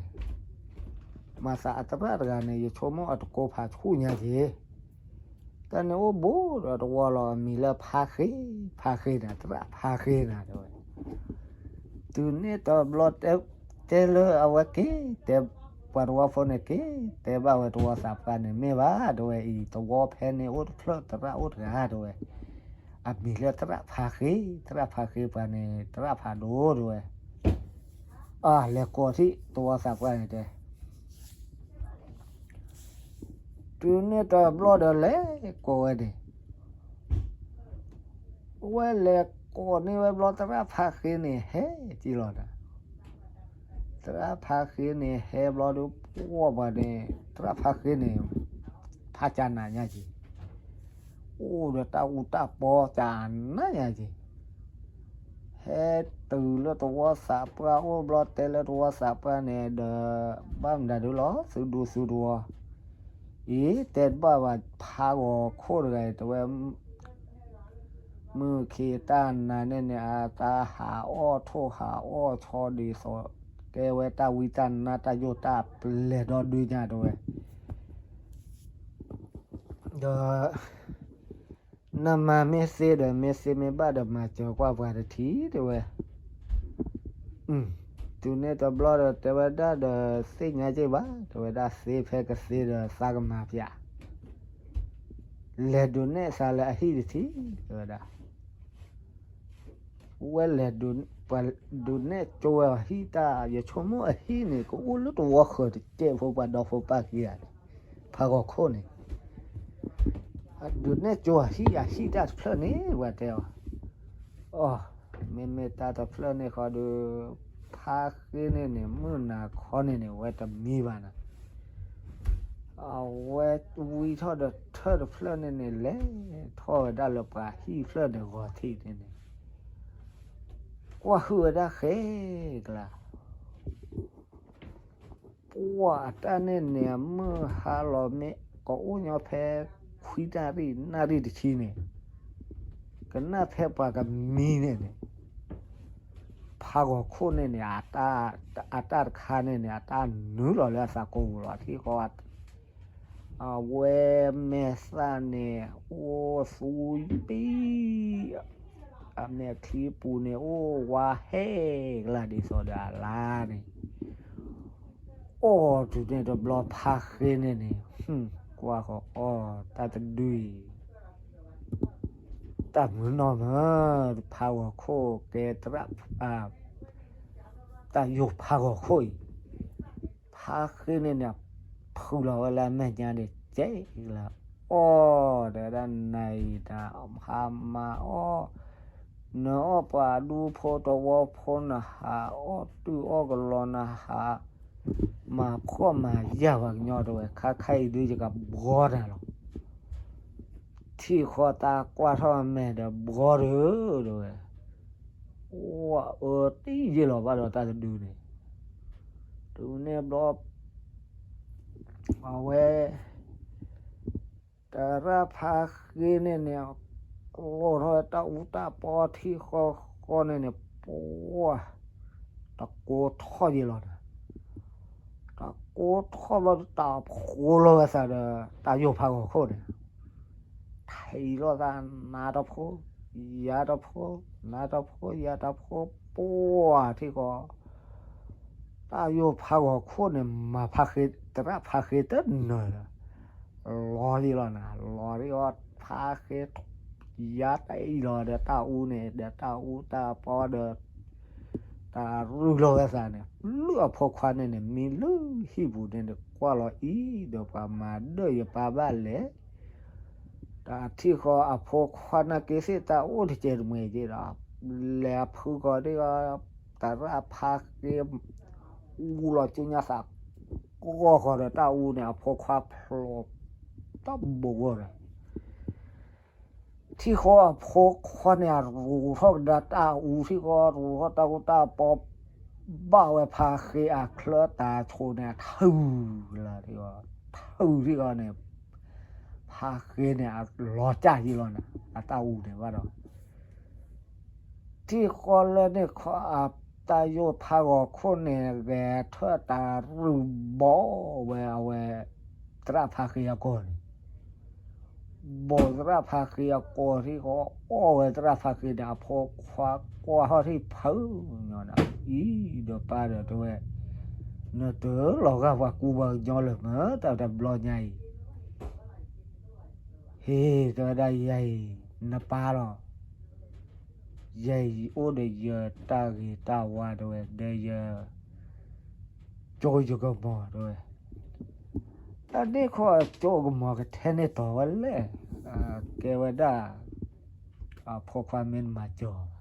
မၤသးအသရၣ်တဂၤန့ၣ် ယဆိကမိၣ်အတကိးဖးဆူၣ်ညါက့ၤ, တၢ်န့ၣ်အိၣ်ဘူးဒီးတဝီလီၤ အမံၤလၢဖါဃ့, ဖါဃ့နၤ သရၣ်ဖါဃ့နၤ တဲဝဲ. တုၤန့ၣ်တဘျီ တဲလၢအဝဲက့ၤ တဲ ပှၤတဝီဖိန့ၣ်က့ၤ တဲဘၣ်ဝဲတဝီသးပှၢ်န့ၣ် မ့ၢ်ဘၣ် တဲဝဲအံၤ တဝီဖဲန့ၣ်အိၣ်တဖျၢၣ်သရၣ်အိၣ်တဂၤ တဲဝဲ, အမံၤလၢသရၣ်ဖါဃ့, သရၣ်ဖါဃ့ပှၤန့ၣ် သရၣ်ဖးဒိၣ် တဲဝဲ. အါ လဲၤကိးထံၣ်တဝီသးပှၢ်န့ၣ်တဲ တုၤန့ၣ်တဘျီဒီးလဲၤကိးဝဲန့ၣ်, ဝဲလဲၤကိးန့ၢ်ဝဲဘျီ သရၣ်ဖါဃ့န့ၣ်ဟဲက့ၤလီၤနၤ. သရၣ်ဖါဃ့န့ၣ်ဟဲဘျီဒီး ပှၤန့ၣ် သရၣ်ဖါဃ့န့ၣ် ဖးကၢ်နးညါက့ၤ, အိၣ်ဒီးတၢ်အူတၢ်ပီကၢ်နးညါက့ၤ ဟဲတုၤလၢတဝီသးပှၢ်အိၣ်ဘျီ တဲလၢတဝီသးပှၢ်န့ၣ်ဒီး ဘၣ်မတၤဒုလီၤ သုဒူသုတဝီ, အံၤ တဲတဘၣ်ဘၣ် ဖးဂီၤခိၣ်တဂၤအံၤ တဲဝဲ မုၢ်ခ့တၢ်နၤန့ၣ်န့ၣ် အတၢ်ဟးအီၣ်ထိၣ်ဟးအီၣ်ဆီဒ်သိး ကဲဝဲတၢ်ဝံတၢ်နါတၢ်ယိၣ်တၢ်ပျဲၤဒီဒုညါ တဲဝဲ ဒီး နမၤမ့ၢ်သ့ဒီး မ့ၢ်သ့မ့ၢ်ဘၣ်ဒီး မၤစၢၤကွၢ်ပှၤတထံၣ် တဲဝဲ. တုၤန့ၣ်တဘျီဒီး တဲဝဲဒၣ်ဒီး သ့ၣ်ညါက့ၤဘၣ် တဲဝဲဒၣ် သ့ဖဲကသ့ဒီး သးကမၤပျး လဲၤဒုးနဲၣ်သးလၢအဟံၣ်တထံၣ် တဲဝဲဒၣ်. ဝဲလဲၤဒုးနဲၣ်ကၠိဝဲအဟံၣ်တၢ် ယဆိကမိၣ်အဟံၣ်န့ၣ် ကအိၣ်လၢတဝီဃၢၤတကဲးဖိ ပှၤဒီဖိပၢ်ခံဂၤန့ၣ် ဖးဂီၤခိၣ်န့ၣ် အဒုးနဲၣ်ကၠိအဟံၣ် အဟံၣ်တၢ်တဖျၢၣ်န့ၣ် ပှၤတဲအီၤ, အီ, မ့မ့ၢ်တၢ်တဖျၢၣ်န့ၣ်ဃီဒီး ဖါဃ့န့ၣ်န့ၣ် မုၢ်နၤခီန့ၣ်န့ၣ် ဝဲတမံဘၣ်နၤ, အဝဲဝံထီၣ်ဒီးထၢၣ်တဖျၢၣ်န့ၣ်န့ၣ် လဲၤထီၣ်ဝဲဒၣ်လၢပှၤဟံၣ်ဖျၢၣ်န့ၣ်ဂီၤထံးန့ၣ်န့ၣ် ကွၢ်ဟုၣ်ဝဲဒၣ်ဃဲကလါ ပှၤအတၢ်န့ၣ်န့ၣ် အမုၢ်ဟါလီၤမ့ၢ် ကအိၣ်ညီဖဲခွံနၣ်ရံၣ် နၣ်ရံၣ်တဆံန့ၣ် ကနၣ်ဖဲပှၤကမံန့ၣ်န့ၣ် ဖးဂီၤခိၣ်န့ၣ်န့ၣ် အတၢ်တခါန့ၣ်န့ၣ် အတၢ်နုာ်လီၤလၢအသးကိးပူၤလီၤ ထံၣ်ဃီ အဝဲမဲာ်သၣ်န့ၣ် အိၣ်သူပံ အမဲာ်ချံပူၤန့ၣ် အိၣ်ဝါဟဲကလါဒ်သိးဒီးအလါန့ၣ် အီၣ်တုၤန့ၣ်တဘျီဖါဃ့န့ၣ်န့ၣ် ကွၢ်ဃီအီၣ်တၢ်တဒုအံၤ တၢ်မုာ်နီၢ်မး ဖးဂီၤခိၣ်ကဲသရၣ် တၢ်ယိာ်ဖးဂီၤခိၣ်အံၤ ဖါဃ့န့ၣ်န့ၣ် ဖုးလီၤဝဲလၢအမဲာ်ညါန့ၣ် ကဲကလါ အီၣ်ဒီးဒၣ်နၤအံၤနၤ ဟးမၤအီၣ် နအီၣ်ပှၤဒူဖိတဝီဖိ နဟးအီၣ်တုၢ်အီၣ်ကလီ နဟး မၤဖှီၣ်မၤယာ်ပှၤကညီ တဲဝဲ ခါခါအံၤဒုးယကဘှီနၤလီၤ ထံၣ်ဃီတၢ်ကွၢ်ထီၣ်အမဲာ်ဒီးဘှီဒီး တဲဝဲ အိၣ်အၢတံၢ်ယ့ၢ်လီၤဘၣ်ဒီးတၢ်တဒုန့ၣ် တုၤန့ၣ်ဘျီ အဝဲ သရၣ်ဖါဃ့န့ၣ်န့ၣ် လီၤထီၣ်ဝဲတၢ်အူတၢ်ပီထံဃီဃီန့ၣ်န့ၣ် ပှၤ တကိးထီၣ်ယ့ၢ်လီၤဒီး တကိးထီၣ်ဘျီ တၢ်ဖှိလီၤဝဲသးဒီး တၢ်ယိာ်ဖးဂီၤခိၣ်န့ၣ် ထံၣ်လိာ်သး နၤတဖိ ယၤတဖိ နၤတဖိ ယၤတဖိ ပှၤထံဃီ တၢ်ယိာ်ဖးဂီၤခိၣ်န့ၣ် မၤဖါဃ့ သရၣ်ဖါဃ့တနၢၤဒီး လီၤယ့ၢ်လီၤနၤ လီၤဒ်အီၤ ဖါဃ့ ယၤတအံၤလီၤဒီးတၢ်အူန့ၣ် ဒီးတၢ်အူတၢ်ပီဒီး တၢ်ရူၢ်လီၤဝဲသးန့ၣ် လုၢ်အဖိခွါန့ၣ်န့ၣ် မံလၢဟံၣ်ပူၤန့ၣ်ဒီး ကွၢ်လီၤအံၤဒီး ပှၤမၤဒၢၣ်ယပၢ်ဘၣ်လဲၣ် တၢ်ထံၣ်ဃီအဖိခွါနာ်က့သ့ၣ် တၢ်အိၣ်တကဲးတမှဲၤက့ၤဒီး လဲၤအဖုဃီဒ်အီၤ သရၣ်ဖါဃ့ အူလီၤကၠိညါသး ကီၢ်ဃီဒီးတၢ်အူန့ၣ် အဖိခွါဖျိး တၢ်ဘိးဂီၢ်ဒီး ထံၣ်ဃီအဖိခွါန့ၣ် အရူးထီၣ်ကဒါတၢ်အူထံၣ်ဃီ ရူးထီၣ်တၢ်အူတၢ်ပီ ဘၣ်ဝဲဖါဃ့အချၢတၢ်ဆိန့ၣ် အထုးလၢထံၣ်ဃီ ထုးထံၣ်ဃီန့ၣ် ဖါဃ့န့ၣ် အလီၤကၢ်ယံလီၤန့ၣ် အတၢ်အူန့ၣ်ဘၣ်ဒီး ထံၣ်ဃီလၢန့ၣ်ခီ အတၢ်ယိၣ်ဖးဂီၤခိၣ်န့ၣ် ဂဲၤထၢၣ်တၢ်ရုၢ်ဘီဝဲအဝဲ သရၣ်ဖါဃ့အကိာ်န့ၣ် ဘီၣ်သရၣ်ဖါဃ့အကိာ်ထံၣ်ဃီ အီၣ်ဝဲသရၣ်ဖါဃ့န့ၣ် အဖိခွါကွၢ်ထီၣ်ထံၣ်ဖုညီန့ၣ် အံၤဒီးပၢ်ဒီးတဲဝဲ နတလီၤဂာ်ပှၤကူပှၤကညီလၢၤမ့ၢ် တၢ်တဘျီညါအံၤ ဟ့ၣ် တဲဝဲဒၣ်ယၤအံၤ နပၢ်လီၤ ယဲအံၤအိၣ်ဒီးယတၢ်ဂ့ၤတၢ်ဝါတဲဝဲ ဒီးယ ကၠိယကမီၤတဲဝဲ တၢ်န့ၣ်ခီကၠိကမီၤကထဲန့ၣ်တီၤဝဲလဲၣ် ကဲဝဲဒၣ် အဖိခွါမ့ၢ်တမၤကၠီၤဘၣ်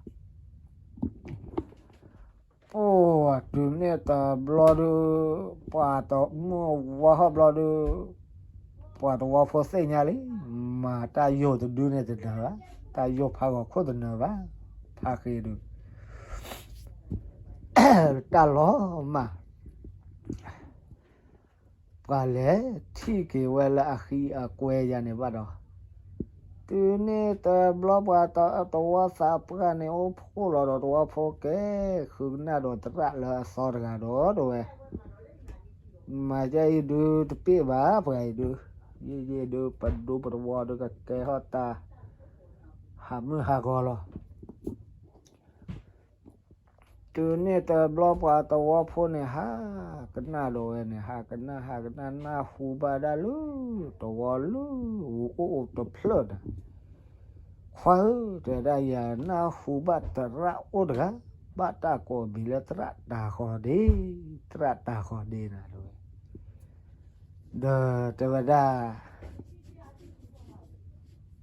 ပှၤတုၤန့ၣ်တဘျီဒုး ပှၤတမုၢ်ဝါဟီၣ်ဘျီဒုး ပှၤတဝီဖိသ့ၣ်ညါလံ မၤတၢ်ယိာ်တဒုန့ၣ်တနၢၤဘၣ် တၢ်ယိာ်ဖးဂီၤခိၣ်တနၢၤဘၣ် ဖါဃ့ဒုး တၢ်လီၤမၢ် ပှၤလဲၤထံၣ်က့ၤဝဲလၢအဃံအကွဲယၤန့ၣ်ဘၣ်ဒီး တုၤန့ၣ်တဘျီပှၤတဝီသးပှၢ်န့ၣ် အိၣ်ဖှိၣ်လီၤဒီးတဝီဖိကဲ ဃုကနၣ်ဒီးသရၣ်လၢအသီတဂၤဒီးတဲဝဲ မၤယဲအံၤဒုးတပ့ၢ်ဘၣ် ပှၤအံၤဒုး ယံာ်ယံာ်ဒုး ပဒူပတဝီဒုးကကဲထီၣ်တၢ် ဟးမုၢ်ဟးဂီၤလီၤ တုၤန့ၣ်တဘျီပှၤတဝီဖိန့ၣ် ဟးကနၣ်ဒီးဝဲန့ၣ် ဟးကနၣ် ဟးကနၣ် နၢ်ဟူဘၣ်ဒၣ်လၢ တဝီလၢ အိၣ်အိၣ်တဖျၢၣ်ဒီး ခွါဧၢ တဲဝဲဒၣ် ယနၢ်ဟူဘၣ်သရၣ်အိၣ်တဂၤ ဘၣ်တၢ်ကိးမံၤလၢသရၣ်တၤဃီၤဒ့ သရၣ်တၤဃီၤဒ့နၤတဲဝဲ ဒီးတဲဝဲဒၣ်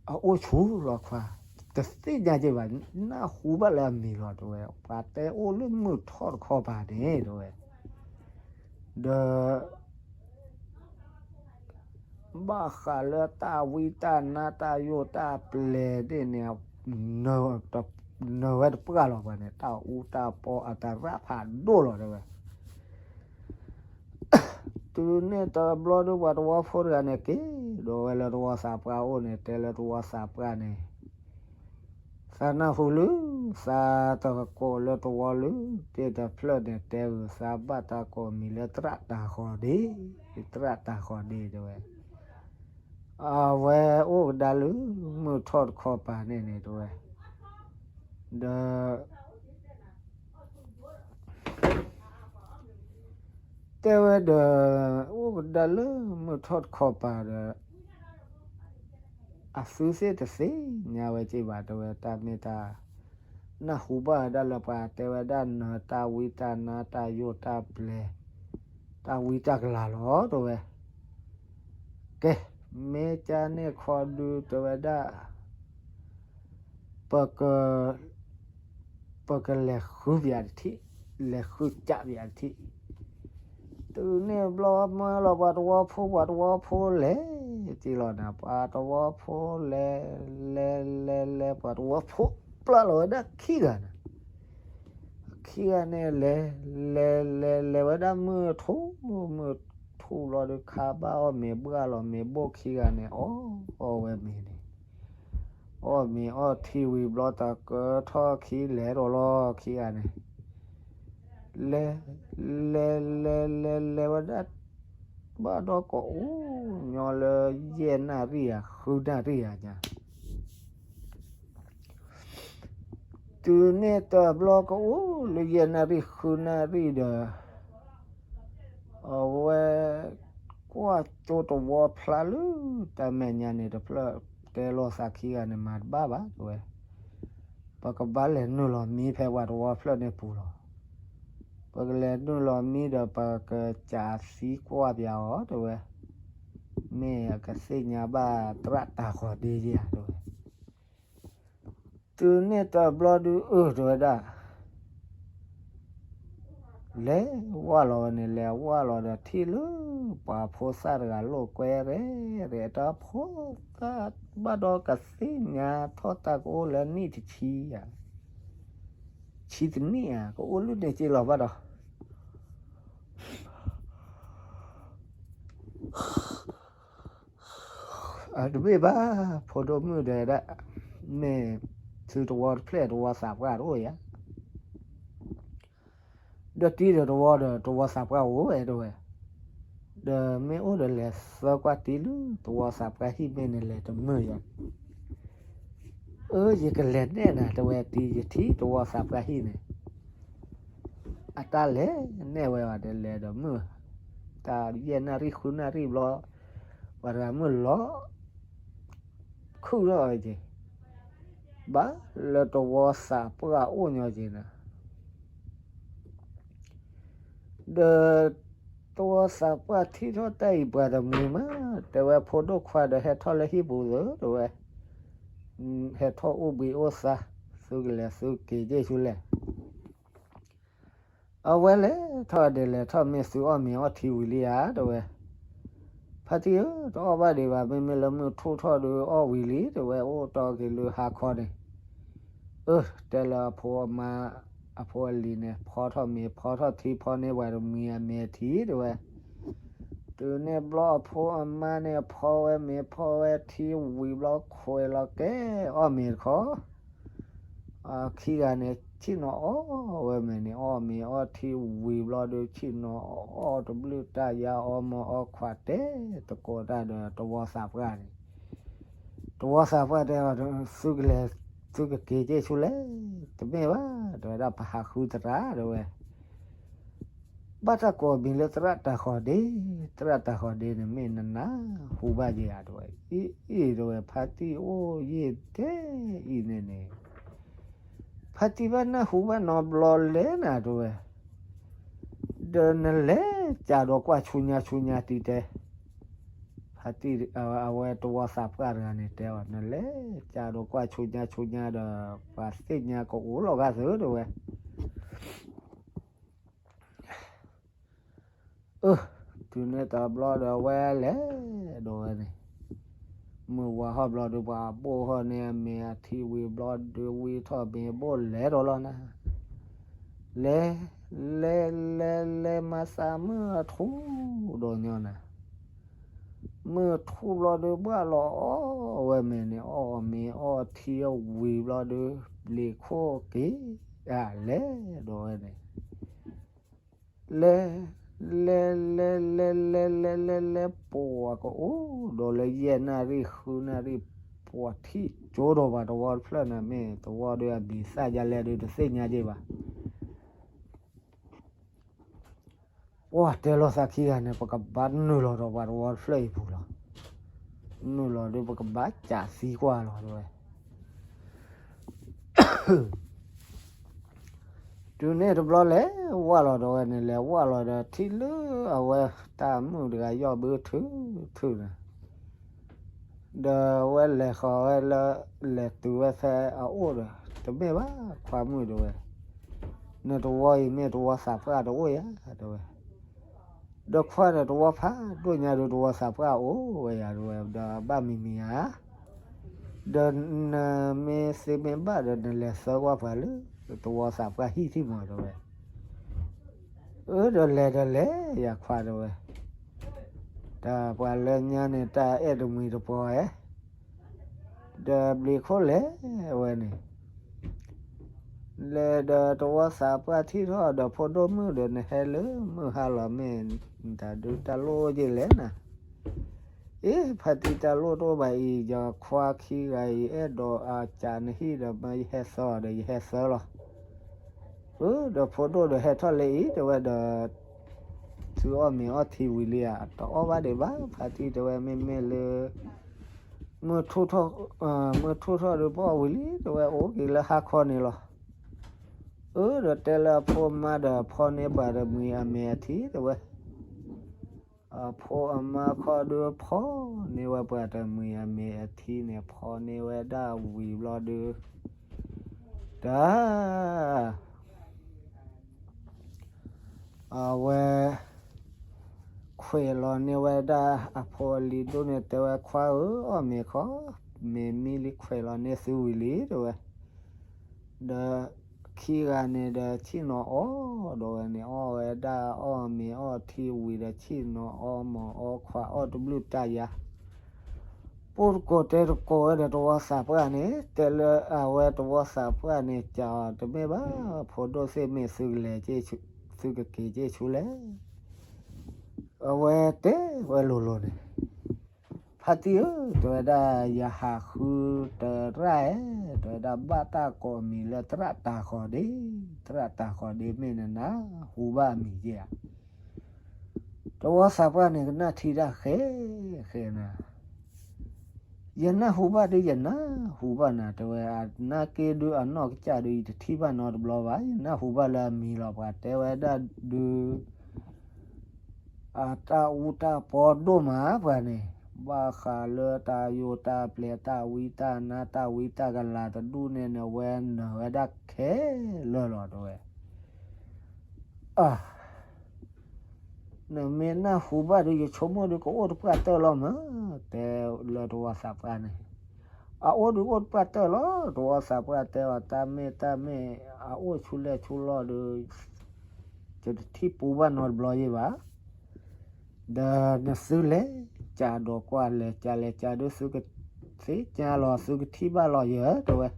အအိၣ်ဆူၣ်လီၤခွါ, တသ့ၣ်ညါက့ဘၣ်, နၢ်ဟူဘၣ်လၢအမံၤလီၤတဲဝဲ, ပှၤတဲအိၣ်လၢမုၢ်ထီၣ်တခီပၤန့ၣ်တဲဝဲ, ဒီး ဘၣ်ဃးလၢတၢ်ဝံတၢ်နါတၢ်ယိာ်တၢ်ပျဲၤန့ၣ်န့ၣ် နၢၤဝဲတပှၢ်လီၤပှၤန့ၣ်, တၢ်အူတၢ်ပီအသရၣ်ဖးဒိၣ်လီၤတဲဝဲ. တုၤန့ၣ်တဘျီဒုး ပှၤသဝီဖိတဂၤန့ၣ် က့ၤဒိးဝဲလၢသဝီသးပှၢ်အိၣ်န့ၣ် တဲလၢသဝီသးပှၢ်န့ၣ်, သးနၢ်ဟူလၢ သးတကိးလၢသဝီလၢ သ့ၣ်တဖျၢၣ်န့ၣ် တဲဂုာ်သးဘၣ်တၢ်ကိးမံၤလၢသရၣ်တၤဃီၤဒ့, သရၣ်တၤဃီၤဒ့တဲဝဲ. အဝဲအိၣ်ကဒါလၢ မုၢ်ထီၣ်တခီပၤန့ၣ်န့ၣ်တဲဝဲ, ဒီး တဲဝဲဒီး အိၣ်ကဒါလၢမုၢ်ထီၣ်တခီပၤဒီး အသုသ့ၣ်တသ့ၣ်ညါဝဲက့ဘၣ်တဲဝဲ, တၢ်မ့ၢ်တၢ် နၢ်ဟူဘၣ်ဝဲဒၣ်လၢပှၤတဲဝဲဒၣ်နၢၤတၢ်ဝံတၢ်နါတၢ်ယိာ်တၢ်ပျဲၤ တၢ်ဝံတၢ်ကလၤလီၤတဲဝဲ. ကဲ, မ့ၢ်ကန့ၣ်ခီဒုးတဲဝဲဒၣ် ပက ပကလဲၤဃုပယးတထံၣ်, လဲၤဃုကးပယးတထံၣ်. တုၤန့ၣ်ဘျီမၢလီၤပှၤသဝီဖိ, ပှၤသဝီဖိလဲၤက့လီၤနၤ, ပှၤသဝီဖိလဲၤ လဲၤ လဲၤ လဲၤ ပှၤသဝီဖိပျၢ်လီၤဝဲဒၣ်ခံဂၤန့ၣ်, ခံဂၤန့ၣ်လဲၤ လဲၤ လဲၤ လဲၤဝဲဒၣ်မုၢ်ထူၣ်, မုၢ်ထူၣ်လီၤဒုးခါဘၣ်အီၣ်မ့ၤဘှၣ်လီၤမ့ၤဘိၣ်ခံဂၤန့ၣ် အီၣ် အီၣ်ဝဲမ့ၤန့ၣ် အီၣ်မ့ၤအီထံဝံၤဘျီ တၢ်ကၢထီၣ်ခံလဲၤဒီးလီၤခံဂၤန့ၣ်, လဲၤ လဲၤ လဲၤ လဲၤ လဲၤဝဲဒၣ် ဘၣ်ဒီးကအိၣ်ညီလၢယဲၢ်နၣ်ရံၣ်ဧါ ဃုနၣ်ရံၣ်ဧါညါ တုၤန့ၣ်တဘျီကအိၣ်လၢယဲၢ်နၣ်ရံၣ်ဃုနၣ်ရံၣ်ဒီး အဝဲကွၢ်ကၠိတဝီဖျါလၢတၢ်မဲာ်ညါန့ၣ်တဖျၢၣ်, တဲလိာ်သးခံဂၤန့ၣ် မၤတဘၣ်ဘၣ်တဲဝဲ, ပကဘၣ်လဲၤနုာ်လီၤမံဖဲပှၤသဝီဖျၢၣ်န့ၣ်ပူၤလီၤ. ပကလဲၤနုာ်လီၤမံဒီး ပကစးသံကွၢ်ပယးအီၤတဲဝဲ, မ့ၢ်အကသ့ၣ်ညါဘၣ်သရၣ်တၤဃီၤဒ့ဧါတဲဝဲ. တုၤန့ၣ်တဘျီဒုးအၢတဲဝဲဒၣ်, လ လဲၤဝၢ်လီၤဝဲန့ၣ် လဲၤဝၢ်လီၤဒီးထံၣ်လၢ ပှၤဖိသၣ်တဂၤလိာ်ကွဲရဲၣ်ရဲၣ် တၢ်ဖိသၣ်ဘၣ်ဒီးကသ့ၣ်ညါထီၣ်တၢ်ကအိၣ်လၢနံၣ်တဆံဧါ, ဆံတနံၣ်ဧါ ကအိၣ်လၢန့ၣ်က့လီၤဘၣ်ဒီး အတမ့ၢ်ဘၣ် ဖိဒိၣ်မုၣ်တဲဝဲဒၣ်, မ့ၢ်သုတဝီတဖျၢၣ် တဝီသးပှၢ်တအိၣ်ဧါ, ဒီးတံၤဒီးတဝီဒီး တဝီသးပှၢ်အိၣ်ဝဲတဲဝဲ, ဒီးမ့ၢ်အိၣ်ဒီးလဲၤသၢကွၢ်တံၤလၢ တဝီသးပှၢ်ဟံၣ်မ့ၢ်နလဲၤတမုာ်ယၤ အၢ ယကလဲၤနဲၣ်နၤ တဲဝဲတံၤ ယထံၣ်တဝီသးပှၢ်ဟံၣ်န့ၣ်, အတၢ်လဲၤနဲၣ်ဝဲအီၤဒီးလဲၤဒီးမုာ်, တၢ်ယဲၢ်နၣ်ရံၣ်ဃုနၣ်ရံၣ်ဘျီ, ပှၤတဂၤမုၢ်လီၤ ခုၣ်ထီၣ်က့ၤ, ဘၣ်လၢတဝီသးပှၢ်အိၣ်ညီက့ၤနၤ ဒီးတဝီသးပှၢ်ထံၣ်ထီၣ်တၢ်အံၤပှၤတမှံၤမး, တဲဝဲဖိဒိၣ်ခွါဒီးဟဲထီၣ်လၢဟံၣ်ပူၤသၢ တဲဝဲ, ဟဲထီၣ်အိၣ်ဘှံးအိၣ်သါ, သုကလဲၤသုက့ၤက့ၤဆူလဲၣ် အဝဲလဲၤထီၣ်ဒဲးလဲၤထီၣ်မ့ၢ်သုအီၣ်မ့ၤအီထံဝံၤလံဧါ တဲဝဲ, ဖါတံၢ်ဧၢ တအီၣ်ဘၣ်ဒံးဘၣ် မ့မ့ၢ်လၢမုၢ်ထူၣ်ထီၣ်ဒီးအီၣ်ဝံၤလံ တဲဝဲ အိၣ်တီက့ၤလၢဟါခီန့ၣ်, အၢ တဲလၢအဖိအမါ, အဖိအလံၤန့ၣ် ဖီထီၣ်မ့ၤ ဖီထီၣ်ထံ ဖီန့ၢ်ပှၤတမှံၤအမဲာ်ထံ တဲဝဲ, တုၤန့ၣ်ဘျီအဖိအမါန့ၣ် ဖီဝဲမ့ၤ ဖီဝဲထံဝံၤဘျီ ခွဲးလီၤကဲ အီၣ်မ့ၤတခီ ခံဂၤန့ၣ် ဆ့ၣ်နီၤအီၣ်ဝဲမ့ၤန့ၣ် အီၣ်မ့ၤအီထံဝံၤဘျီဒီး ဆ့ၣ်နီၤအီၣ်တဘျုးတၢ်ယါ အီမီအီခွးတဲသကိးတၢ်ဒီးတဝီသးပှၢ်န့ၣ်, တဝီသးပှၢ်တဲအီၤ သုကလဲၤ သုကက့ၤက့ၤဆူလဲၣ်, တမ့ၢ်ဘၣ် တဲဝဲဒၣ် ပဟးဃုသရၣ် တဲဝဲ ဘၣ်တၢ်ကိးမံၤလၢသရၣ်တၤဃီၤဒ့, သရၣ်တၤဃီၤဒ့န့ၣ် မ့ၢ်နနၢ်ဟူဘၣ်ယဲဧါ တဲဝဲ, အံၤ အံၤ တဲဝဲ ဖါတံၢ်အိၣ်ယံာ်ဒဲးအံၤန့ၣ်န့ၣ်, ဖါတံၢ်ဘၣ်နၢ်ဟူဘၣ်နီတဘျီလဲၣ်နၤ တဲဝဲ, ဒီးနလဲၤကးဒီးကွၢ်ဆူညါဆူညါတံၤတဲ, ဖါတံၢ် အဝဲတဝီသးပှၢ်တဂၤန့ၣ်တဲအီၤ နလဲၤကးဒီးကွၢ်ဆူညါဆူညါဒီး ပှၤသ့ၣ်ညါကအိၣ်လီၤဂာ်သု တဲဝဲ အၢ တုၤန့ၣ်တဘျီဒီးအဝဲလဲၤဒီးဝဲန့ၣ်, မုၢ်ဝါဟီၣ်ဘျီဒီး ပှၤဘိၣ်ဟီၣ်န့ၢ်အမ့ၤအထံဝံၤဘျီဒီး ဝံထီၣ်မ့ၤဘိၣ်လဲၤဒီးလီၤနၤ, လဲၤ လဲၤ လဲၤ လဲၤမၤသးမုၢ်ထူၣ်ဒီးညီနၤ, မုၢ်ထူၣ်ဘျီဒီး ဘၣ်လီၤအီၣ်ဝဲမ့ၤန့ၣ် အီၣ်မ့ၤအီထံဝံၤဘျီဒီး ဘျံးခိၣ်က့ၤ လဲၤဒီးဝဲန့ၣ် လဲၤ လဲၤ လဲၤ လဲၤ လဲၤ လဲၤ လဲၤ လဲၤ ပှၤကအိၣ်ဒီးလၢယဲၢ်နၣ်ရံၣ်ဃုနၣ်ရံၣ် ပှၤထံၣ်ကၠိဒီးပှၤတဝီတဖျၢၣ်န့ၣ် မ့ၢ်တဝီဒီးအမံၤသၣ်ယါလဲၣ်ဒီးတသ့ၣ်ညါက့ၤဘၣ် ပှၤတဲလိာ်သးခံဂၤန့ၣ် ပကဘၣ်နုာ်လီၤဒီးပှၤတဝီတဖျၢၣ်အံၤပူၤလီၤ. နုာ်လီၤဒီးပကဘၣ်ကးသံကွၢ်လီၤတဲဝဲ တုၤန့ၣ်တဘျီလဲၤဝၢ်လီၤဒီးဝဲန့ၣ် လဲၤဝၢ်လီၤဒီးထံၣ်လၢအဝဲတၢ်မုၣ်တဂၤယီၢ်ဘုထုထုန့ၣ် ဒီးအဝဲလဲၤဃီၤဝဲလၢ လဲၤတုၤဝဲဖဲအအိၣ်ဒီး တမ့ၢ်ဘၣ်ခွါမုၣ်တဲဝဲ, နတဝီအံၤမ့ၢ်တဝီသးပှၢ်တအိၣ်ဧါတဲဝဲ, ဒီးခွါဒီးတဝီဖးဒိၣ်ညါဒီးတဝီသးပှၢ်အိၣ်ဝဲယၤတဲဝဲ ဒီးဘၣ်မံၤမံၤဧါ ဒီးနမ့ၢ်သ့မ့ၢ်ဘၣ်ဒီး နလဲၤသၢကွၢ်ပှၤလၢ တဝီသးပှၢ်ဟံၣ်ထံၣ်မးတဲဝဲ, အၢ ဒီးလဲၤဒီးလဲၤယၤခွါတဲဝဲ, တၢ်ပှၤလၢညါန့ၣ် တၢ်အဲၣ်တမှံၤတပှီၤဧဲ, ဒီးဘျံးခိၣ်လဲၤဝဲန့ၣ် လဲၤဒီးတဝီသးပှၢ်ထံၣ်ထီၣ်ဒီးဖိဒိၣ်မုၣ်ဒီး နဟဲလၢမုၢ်ဟါလီၤမ့ၢ် တၢ်ဒုးတၢ်လိၣ်က့ၤလဲၣ်နၤ, အ့ ဖါတံၢ်တၢ်လိၣ်တအိၣ်ဘၣ်အံၤ ယခွါခံဂၤအံၤ အဲၣ်ဒိးအကးနဟံၣ်ဒီး မ့ၢ်ယဟဲသၢအီၤဒီး ယဟဲသၢလီၤ. အၢ ဒီးဖိဒိၣ်ဒီးဟဲထီၣ်လၢအံၤတဲဝဲဒီး သုအီၣ်မ့ၤအီထံဝံၤလံဧါ, တအီၣ်ဘၣ်ဒံးဘၣ် ဖါတံၢ်တဲဝဲ မ့မ့ၢ်လၢ မုၢ်ထူၣ်ထီၣ်ဒီးပအီၣ်ဝံၤလံ တဲဝဲ အိၣ်က့ၤလၢဟါခီန့ၣ်လီၤ. အၢ ဒီးတဲလၢအဖိအမါဒီး ဖီန့ၢ်ပှၤတမှံၤအမဲာ်အထံတဲဝဲ, အဖိအမါခီဒီးဖီန့ၢ်ဝဲပှၤတမှံၤအမဲာ်အထံန့ၣ် ဖီန့ၢ်ဝဲဒၣ်ဝံၤဘျီဒီး တၢ် တ အဝဲခွဲးလီၤန့ၢ်ဝဲဒၣ်အဖိအလံၤဒိၣ်န့ၣ် တဲဝဲခွါဧၢ, အီၣ်မ့ၤခီ, မ့ၤမံလံ ခွဲးလီၤန့ၢ်သုဝံၤလံ တဲဝဲ. ဒီးခံဂၤန့ၣ်ဒီးဆ့ၣ်နီၤအီၣ်, ဒီးဝဲန့ၣ်အီၣ်ဝဲဒၣ်အီၣ်မ့ၤအီၣ်ထံဝံၤဒီး ဆ့ၣ်နီၤအီၣ်မ့ၤအီၣ်ခွါအီၣ်တဘျုးတၢ်ယၤ ပိၢ်တကိးတဲတကိးဝဲဒီးတဝီသးပှၢ်န့ၣ်, တဲလၢအဝဲတဝီသးပှၢ်န့ၣ် ကးအီၤတမ့ၢ်ဘၣ်, ဖိဒိၣ်သ့ၣ်မ့ၢ်သုကလဲၤ, သုကက့ၤက့ၤဆူလဲၣ်. အဝဲတဲဝဲလိၤလိၤန့ၣ်, ဖါတံၢ်ဧၢ, တဲဝဲဒၣ် ယဟးဃုတရၣ်ဧဲ, တဲဝဲဒၣ် ဘၣ်တၢ်ကိးအမံၤလၢသရၣ်တၤဃီၤဒ့, သရၣ်တၤဃီၤဒ့မ့ၢ်နနၢ်ဟူဘၣ်အမံၤက့ဧါ. တဝီသးပှၢ်န့ၣ် ကနၣ်ထံတၢ်ဃဲ, ဃဲနၤ, ယနၢ်ဟူဘၣ်ဒုး ယနၢ်ဟူဘၣ်နၤ တဲဝဲ, အနၢ်က့ဒုးအနီၢ်ကစၢ်ဒုး ယတထံၣ်ဘၣ်နီတဘျီဘၣ်, ယနၢ်ဟူဘၣ်လၢအမံၤလီၤ. ပှၤတဲဝဲဒၣ်ဒုး အတၢ်အူတၢ်ပီဒိၣ်မးပှၤန့ၣ်, ဘၣ်ဃးလၢတၢ်ယိာ်တၢ်ပျဲၤ တၢ်ဝံတၢ်နါ တၢ်ဝံတၢ်ကလၤတဒူၣ်န့ၣ်န့ၣ် ဝဲနၢၤဝဲဒၣ်ခဲလၢာ်လီၤ တဲဝဲ. အ နမ့ၢ်နၢ်ဟူဘၣ်ဒီး ယဆိကမိၣ်ဒီး ကအိၣ်တပှၢ်တၢၢ်လီၤမး, တဲလၢတဝီသးပှၢ်န့ၣ်. အအိၣ်ဒုးအိၣ်တပှၢ်တၢၢ်လီၤ, တဝီသးပှၢ်တဲအီၤ တၢ်မ့ၢ်တၢ်မ့ၢ် အအိၣ်ဆူလဲၣ်ဆူလီၢ်ဒီး ယတထံၣ်ပူၤဘၣ်နီတဘျီယဲဘၣ်. ဒီးနသုလဲၤကးဒီးကွၢ် လဲၤကးလဲၤကးဒီး သုကသ့ၣ်ညါလီၤ သုကထံၣ်ဘၣ်လီၤယဲ တဲဝဲ.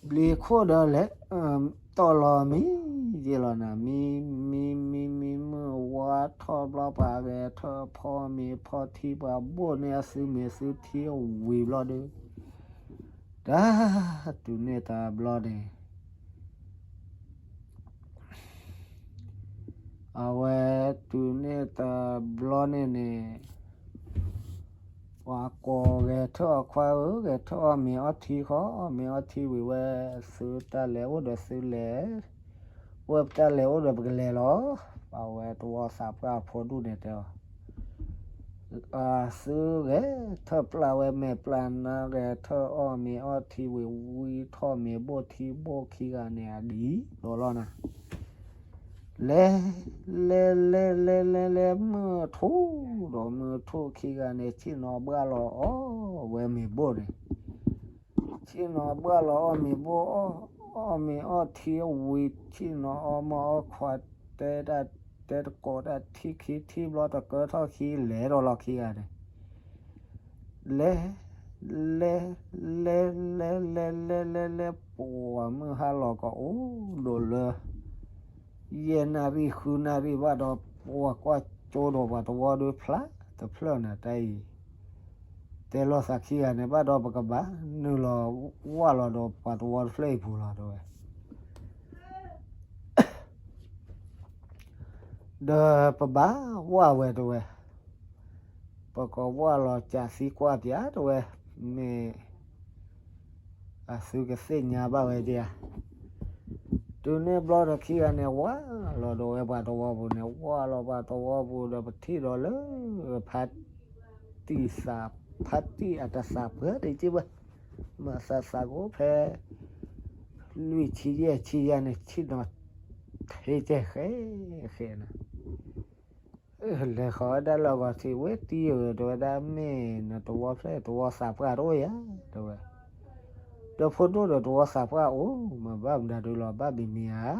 ဘျံးခိၣ်ဒီးလဲၤတီၢ်လီၤမံၤယဲလီၤနၤ, မံ မံ မံ မံ မုၢ်ဝါထီၣ်ဘျီ ပှၤဂဲၤထၢၣ်ဖီမ့ၤဖီထံ ပှၤဘိၣ်န့ၢ်အသုမ့ၤသုထံဝံၤဘျီဒီး တၢ် တုၤန့ၢ်တဘျီန့ၣ် အဝဲတုၤန့ၢ်တဘျီန့ၣ်န့ၣ် ပှၤကိးဂဲၤထၢၣ်အီၤ ခွါဧၢ, ဂဲၤထၢၣ်အီၣ်မ့ၤအီထံဃီ, အီၣ်မ့ၤအီထံဝံၤဝဲ, သုတၢ်လဲၤအိၣ်ဒီးသုလဲၤ, ဝဲပတၢ်လဲၤအိၣ်ဒီးပကလဲၤလီၤ. အဝဲတဝီသးပှၢ်အဖိဒူၣ်န့ၣ်တဲအီၤ သုဂဲၤထၢၣ်ပျၢ်ဝဲမဲာ်ပျၢ်နါ ဂဲၤထၢၣ်အီၣ်မ့ၤအီထံဝံၤ ဝံထီၣ်မ့ၤဘိၣ်ထံဘိၣ်ခံဂၤန့ၣ် အဒံးလီၤလီၤနၤ. လဲၤ လဲၤ လဲၤ လဲၤ လဲၤ လဲၤ မုၢ်ထူၣ်ဒီးမုၢ်ထူၣ်ခံဂၤန့ၣ် ဆ့ၣ်နီၤဘှၣ်လီၤအီၣ်ဝဲမ့ၤဘိၣ်န့ၣ် ဆ့ၣ်နီၤဘှၣ်လီၤအီၣ်မ့ၤဘိၣ်, အီၣ်မ့ၤအီထံဝံၤ ဆ့ၣ်နီၤအီၣ်မ့ၤအီခွါ တဲတၢ် တဲတကိးတၢ်ထံခံထံဘျီ တကၢထီၣ်ခံ လဲၤဒီးလီၤခံဂၤန့ၣ် လဲၤ လဲၤ လဲၤ လဲၤ လဲၤ လဲၤ လဲၤ ပှၤမုၢ်ဟါလီၤကအိၣ်ဒိးလၢ ယဲၢ်နၣ်ရံၣ်ဃုနၣ်ရံၣ်ဘၣ်ဒီး ပှၤကွၢ်ကၠိဒီးပှၤတဝီဒီးဖျါတဖျၢၣ်န့ၣ် တၢ်အံၤ တဲလိာ်သးခံဂၤန့ၣ် ဘၣ်ဒီးပကဘၣ်နုာ်လီၤဝၢ်လီၤဒီးပှၤတဝီတဖျၢၣ်အံၤပူၤလီၤ တဲဝဲ. ဒီးပဘၣ်ဝၢ်ဝဲ တဲဝဲ, ပကဝၢ်လီၤကးသံကွၢ်ပၠး တဲဝဲ, မ့ၢ်အသုကသ့ၣ်ညါဘၣ်ဝဲဒၣ်ဧါ. တုၤန့ၣ်ဘျီဒီးခံဂၤန့ၣ် ဝၢ်လီၤဒီးဝဲပှၤတဝီပူၤန့ၣ် ဝၢ်လီၤပှၤတဝီပူၤဒီး ပထံၣ်ဒီးလၢ ဖါတံၢ်သး ဖါတံၢ်အတသးပှၢ်တက့ၢ်ဘၣ်, မၤသးသးကအိၣ်ဖဲ လွံၢ်ဆံယဲၢ်ဆံယဲၢ်န့ၣ် ဆ့ၣ်နီၤ ထဲကဲဃဲ ဃဲနၤ လဲၤဃီၤဝဲဒၣ်လၢအဂီၤထံး ဝဲတံၤဧၢ တဲဝဲဒၣ် မ့ၢ်နတဝီဖျဲၣ် တဝီသးပှၢ်တအိၣ်ဧါ တဲဝဲ. ဒီးဖိဒိၣ်ဒီးတဝီသးပှၢ်အိၣ် မ့ၢ်ဘၣ်မတၤဒုးလီၤ ဘၣ်မံၤမံၤဧါ.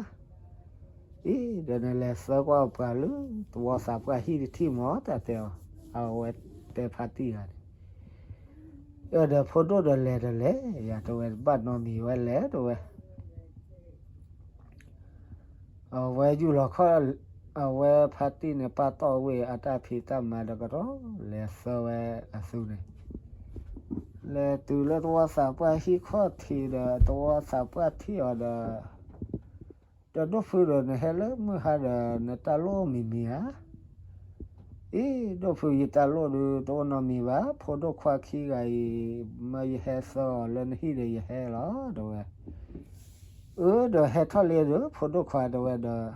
အံၤ ဒီးနလဲၤသၢကွၢ်ပှၤလၢ တဝီသးပှၢ်ဟံၣ်တထံၣ်မး တၢ်တဲအီၤ, အဝဲတဲဖါတံၢ်ဂၤန့ၣ် ဒီးဖိဒိၣ်ဒီးလဲၤတလဲၤယၤ တဲဝဲ ဘၣ်နီတမံၤဝဲလဲၤ တဲဝဲ. အဝဲယူၢ်လီၤခီၣ် အဝဲဖါတံၢ်န့ၣ် ပာ်တီၢ်ဝဲအတၢ်ဖံးတၢ်မၤဒီးကဒီး လဲၤသၢဝဲအသုန့ၣ် လဲၤတုၤလၢတဝီသးပှၢ်ဟံၣ်ခီၣ်ထံးဒီး တဝီသးပှၢ်ထံၣ်အီၤဒီး ဒီးဒိၣ်ဖုဒီး နဟဲလၢမုၢ်ဟါဒီး နတၢ်လိၣ်မံၤမံၤဧါ. အံၤ ဒိၣ်ဖု ယတၢ်လိၣ်ဒုး တအိၣ်နီတမံၤဘၣ်, ဖိဒိၣ်ခွါခံဂၤအံၤ မၢယဟဲသၢအီၤလၢနဟံၣ်ဒီးယဟဲလီၤ တဲဝဲ. အၢ ဒီးဟဲထီၣ်လံဒီး ဖိဒိၣ်ခွါ တဲဝဲဒီး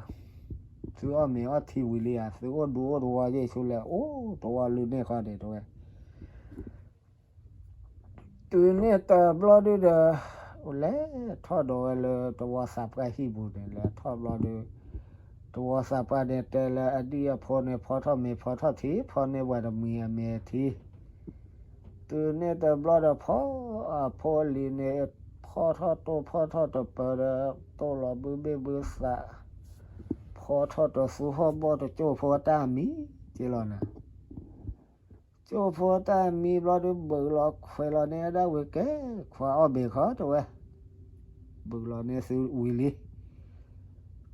သုအီၣ်မ့ၤအီၣ်ထံဝံၤလံဧါ, သုအိၣ်ဒူအိၣ်သဝီယဲၢ်ဆူလဲၣ်, အိၣ်သဝီလၢန့ၣ်ဃီန့ၣ် တဲဝဲ. တုၤန့ၣ်တဘျီဒုးဒီး လဲၤထီၣ်ဒီးဝဲလၢတဝီသးပှၢ်ဟံၣ်ပူၤန့ၣ် လဲၤထီၣ်ဘျီဒီး တဝီသးပှၢ်န့ၣ်တဲလၢအဒံၣ်အဖိန့ၣ် ဖီထီၣ်မ့ၤဖီထီၣ်ထံ ဖီန့ၢ်ပှၤတမှံၤအမ့ၤအထံ တုၤန့ၣ်တဘျီဒီး ဖီအဖိအလံၤန့ၣ် ဖီထီၣ်တိၢ်ဖီထီၣ်တပၢၤဒီး တိၢ်လီၤဘုဘ့ၣ်ဘုသး ဖီထီၣ်တသူဟီၣ်ဘီၣ်တကၠိၢ်ဖိတၢ်အမံၤက့လီၤနၤ. ကၠိၢ်ဖိတၢ်အမံၤဘျီဒီး ဘုးလီၤခွဲးလီၤန့ၢ်ဝဲဒၣ်ဝံၤကဲခွါအီၣ်ဘ့ၣ်ခီတဲဝဲ, ဘုးလီၤန့ၢ်သုဝံၤလံ.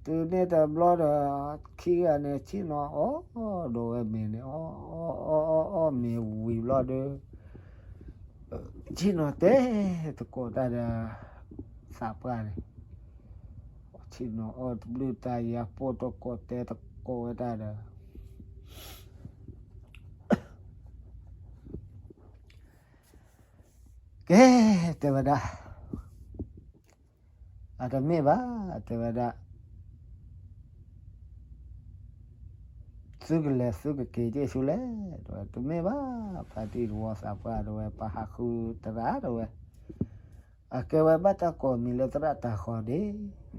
တုၤန့ၣ်တဘျီဒီး ခံဂၤန့ၣ် ဆ့ၣ်နီၤအီၣ်ဒီးဝဲမ့ၤန့ၣ် အီၣ်အီၣ်အီၣ်အီၣ်မ့ၤဝံၤဘျီဒီး ဆ့ၣ်နီၤတဲသကိးတၢ်ဒီး သးပှၢ်န့ၣ် ဆ့ၣ်နီၤအီၣ်တဘျုးတၢ်ယၤ ပိၢ်တကိးတဲသကိးဝဲတၢ်ဒီး ကဲ တဲဝဲဒၣ်, အတမ့ၢ်ဘၣ် တဲဝဲဒၣ်, သုကလဲၤသုကက့ၤက့ၤဆူလဲၣ် တဲဝဲ, တမ့ၢ်ဘၣ်, ဖါတံၢ်တဝီသးပှၢ်တဲဝဲ ပဟးဃုသရၣ်တဲဝဲ, အကဲဝဲဘၣ်တၢ်ကိးမံၤလၢသရၣ်တၤဃီၤဒ့,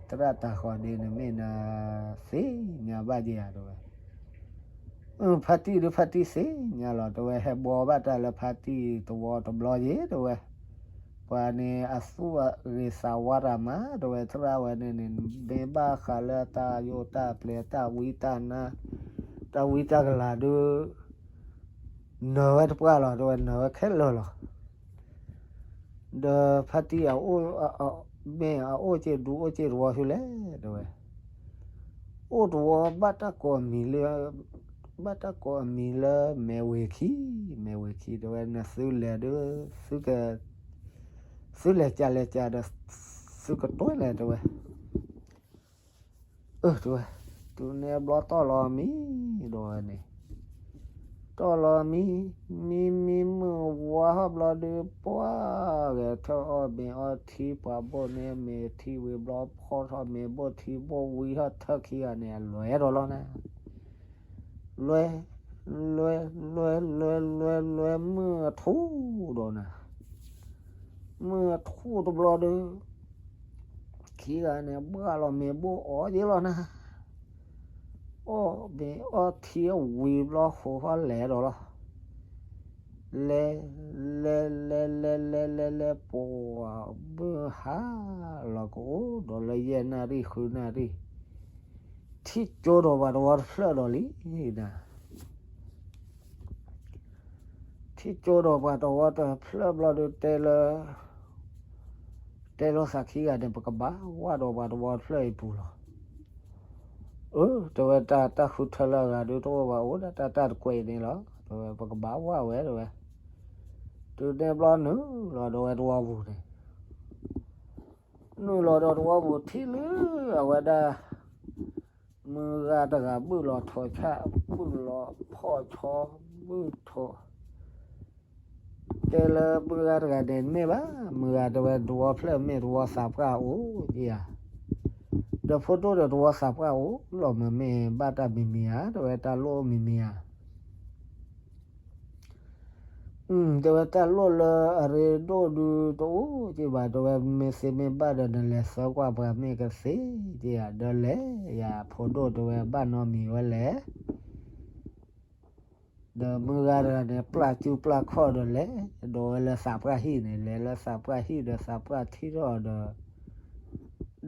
သရၣ်တၤဃီၤဒ့န့ၣ်မ့ၢ်နၤ သ့ၣ်ညါဘၣ်က့ၤဧါ တဲဝဲ. ဖါတံၢ်ဒုးဖါတံၢ်သ့ၣ်ညါလီၤ တဲဝဲ, ဟဲဘှီဘၣ်တၢ်လၢဖါတံၢ်တဝီတဘျီယ့ၤ တဲဝဲ, ပှၤန့ၣ်အသူၣ်အဂ့ၤသးဝါတၢ်မး တဲဝဲ, သရၣ်ဝဲန့ၣ်န့ၣ် မ့ၢ်ဘၣ်ဃးလၢတၢ်ယိၣ်တၢ်ပျဲၤ တၢ်ဝံတၢ်နါ တၢ်ဝံတၢ်ကလၤဒုး နၢၤဝဲတပှၢ်လီၤ တဲဝဲ, နၢၤဝဲခဲလၢာ်လီၤ. ဒီးဖါတံၢ်အအိၣ်, မ့ၢ်အအိၣ်က့ၤဒူအိၣ်က့ၤတဝီဆူလဲၣ် တဲဝဲ, အိၣ်တဝီဘၣ်တၢ်ကိးအမံၤလၢ, ဘၣ်တၢ်ကိးအမံၤလၢမဲၢ်ဝ့ၤခံ, မဲၢ်ဝ့ၤခံ တဲဝဲ, နသုလဲၤဒီး, သုလဲၤကလဲၤကဒီး သုကတိၤလဲၣ် တဲဝဲ. အၢ တဲဝဲ, တုၤန့ၣ်ဘျီတီၢ်လီၤမံၤဒီးဝဲန့ၣ်, တီၢ်လီၤမံၤ, မံမံမုၢ်ဝါဟီၣ်ဘျီဒီး ပှၤဂဲၤထၢၣ်အီၣ်မ့ၤအီထံ ပှၤဘိၣ်န့ၢ်မ့ၤထံဝံၤဘျီ ဖီထီၣ်မ့ၤဘိၣ်ထံဘိၣ်ဝံၤဟီၣ် ထၢၣ်ခံဂၤန့ၣ် အလွဲဒီးလီၤနၤ. လွဲ, လွဲ, လွဲ, လွဲ, လွဲ, လွဲ, လွဲမုၢ်အထူၣ်ဒီးနၤ, မုၢ်အထူၣ်တဘျီဒီး ခံဂၤန့ၣ် ဘှၣ်လီၤမ့ၤဘိၣ်အီၤယ့လီၤနၤ, အီၣ်မ့ၤအီထံအဝံၤဘျီ ဟိဟီၣ်လဲၤဒီးလီၤ. လဲၤ, လဲၤ, လဲၤ, လဲၤ, လဲၤ, လဲၤ, လဲၤ, ပှၤမုၢ်ဟါလီၤကအိၣ်ဒီးလၢယဲၢ်နၣ်ရံၣ်ဃုနၣ်ရံၣ်, ထံၣ်ကၠိဒီးပှၤတဝီတဖျၢၣ်ဒီးလံနၤ. ထံၣ်ကၠိဒီးပှၤတဝီတဖျၢၣ်ဘျီဒီး တဲလၢ, တဲလိာ်သးခံဂၤန့ၣ် ပကဘၣ်ဝၢ်ဒီးပှၤတဝီတဖျၢၣ်အံၤပူၤလီၤ. အၢ တဲဝဲ, တၢ်, တၢ်ဃုထၢလၢအဂၤဒုးတအိၣ်ဘၣ် အိၣ်ဒၣ်တၢ်, တၢ်တကွဲးန့ၣ်လီၤ တဲဝဲ, ပကဘၣ်ဝၢ်ဝဲ တဲဝဲ. တုၤန့ၣ်ဘျီနုာ်လီၤဒီးဝဲတဝီပူၤန့ၣ် နုာ်လီၤဒီးတဝီပူၤထံၣ်လၢအဝဲဒၣ် မုၢ်ဂၤတဂၤဘုၣ်လီၤထိးဆၣ်, ဘုၣ်လီၤဖီၣ်ဆီ, ဘုၣ်ထိး, တဲလၢမုၢ်ဂၤတဂၤန့ၣ်မ့ၢ်ဘၣ်, မုၢ်ဂၤတဲဝဲတဝီဖျၢၣ်မ့ၢ်တဝီသးပှၢ်အိၣ်ဧါ, ဒီးဖိဒိၣ်ဒီးတဝီသးပှၢ်အိၣ်လီၤ မ့မ့ၢ်ဘၣ်တၢ်မံၤမံၤဧါ, တဲဝဲတၢ်လိၣ်မံၤမံၤဧါ တဲဝဲတၢ်လိၣ်လၢအရ့ဒိၣ်ဒုးတအိၣ်က့ဘၣ်, တဲဝဲမ့ၢ်သ့မ့ၢ်ဘၣ်ဒီး နလဲၤသၢကွၢ်ပှၤမ့ၢ်ကသ့ဧါ, ဒီးလဲၤယၤ ဖိဒိၣ်တဲဝဲဘၣ်နီတမံၤဝဲလဲၣ် ဒီးမုၢ်ဂၤတဂၤန့ၣ် ပျၢ်ကူပျၢ်ခီၣ်ဒီးလဲၤ, ဒီးဝဲလၢသးပှၢ်ဟံၣ်န့ၣ် လဲၤလၢသးပှၢ်ဟံၣ်ဒီးသးပှၢ်ထံၣ်ထီၣ်ဒီး,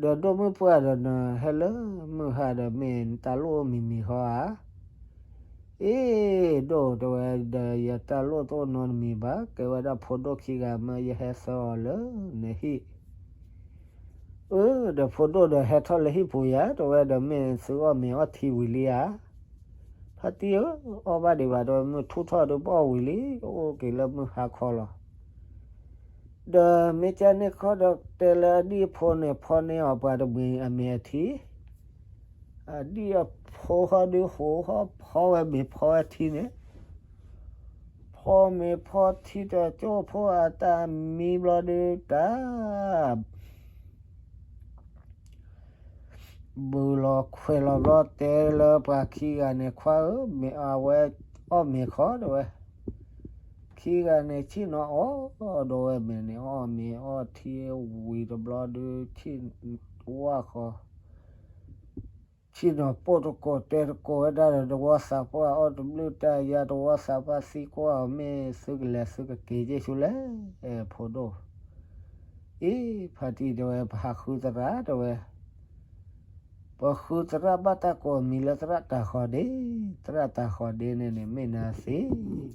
ဒီးဒိၣ်မုၢ်ပှၢ်ဒီးနဟဲလၢမုၢ်ဟါဒီးမ့ၢ်တၢ်လိၣ်မံၤမံၤဃီဧါ အ့ၣ် ဒိၣ်တဲဝဲ, ဒီးယတၢ်လိၣ်တအိၣ်နီတမံၤဘၣ်, ကဲဝဲဒၣ်ဖိဒိၣ်ခံဂၤမၢယဟဲသၢအီၤလၢနဟံၣ်, အၢ ဒီးဖိဒိၣ်ဒီးဟဲထီၣ်လၢဟံၣ်ပူၤယၤ, တဲဝဲဒီးမ့ၢ်သုအီၣ်မ့ၤအီထံဝံၤလံဧါ, ဖါတံၢ်ဧၢ, အီၣ်ဘၣ်ဒံးဘၣ်, ဒီးမုၢ်ထူၣ်ထီၣ်ဒီးပအီၣ်ဝံၤလံ, အိၣ်က့ၤလၢမုၢ်ဟါခီလီၤ. ဒီးမ့ၢ်ကန့ၣ်ခီဒီးတဲလၢအဒံၣ်အဖိန့ၣ် ဖီန့ၢ်အီၤပှၤတမှံၤအမ့ၤအထံ, အဒံၣ်အဖိဃီဒုးဟိဟီၣ်ဖီဝဲမ့ၤဖီဝဲထံန့ၣ်, ဖီမ့ၤဖီထံတကၠိၢ်ဖိအတၢ်မံဘျီဒုးတၢ် ဘုးလီၤခွဲးလီၤဘျီတဲလၢပှၤခံဂၤန့ၣ် ခွါဧၢ, မ့ၢ်အဝဲအီၣ်မ့ၤခီတဲဝဲ, ခံ ခံဂၤန့ၣ် ဆ့ၣ်နီၤအီၣ်ဒီးဝဲမဲာ်န့ၣ် အီၣ်မ့ၤအီထံဝံၤတဘျီဒုး ဆ့ၣ်ဝါဃီ ဆ့ၣ်နီၤပိၢ်တကိးတဲတကိးဝဲဒၣ်ဒီး တဝီသးပှၢ်အီၣ်တဘျုးတၢ်ယါ တဝီသးပှၢ်သံကွၢ်အီၤ မ့ၢ်သုကလဲၤသုကက့ၤက့ၤဆူလဲၣ် ဖိဒိၣ်. အ့ ဖါတံၢ်တဲဝဲ ပဟးဃုသရၣ်တဲဝဲ ပဃုသရၣ်ဘၣ်တၢ်ကိးမံၤလၢသရၣ်တၤဃီၤဒ့, သရၣ်တၤဃီၤဒ့န့ၣ်န့ၣ် မ့ၢ်နၤသ့ၣ်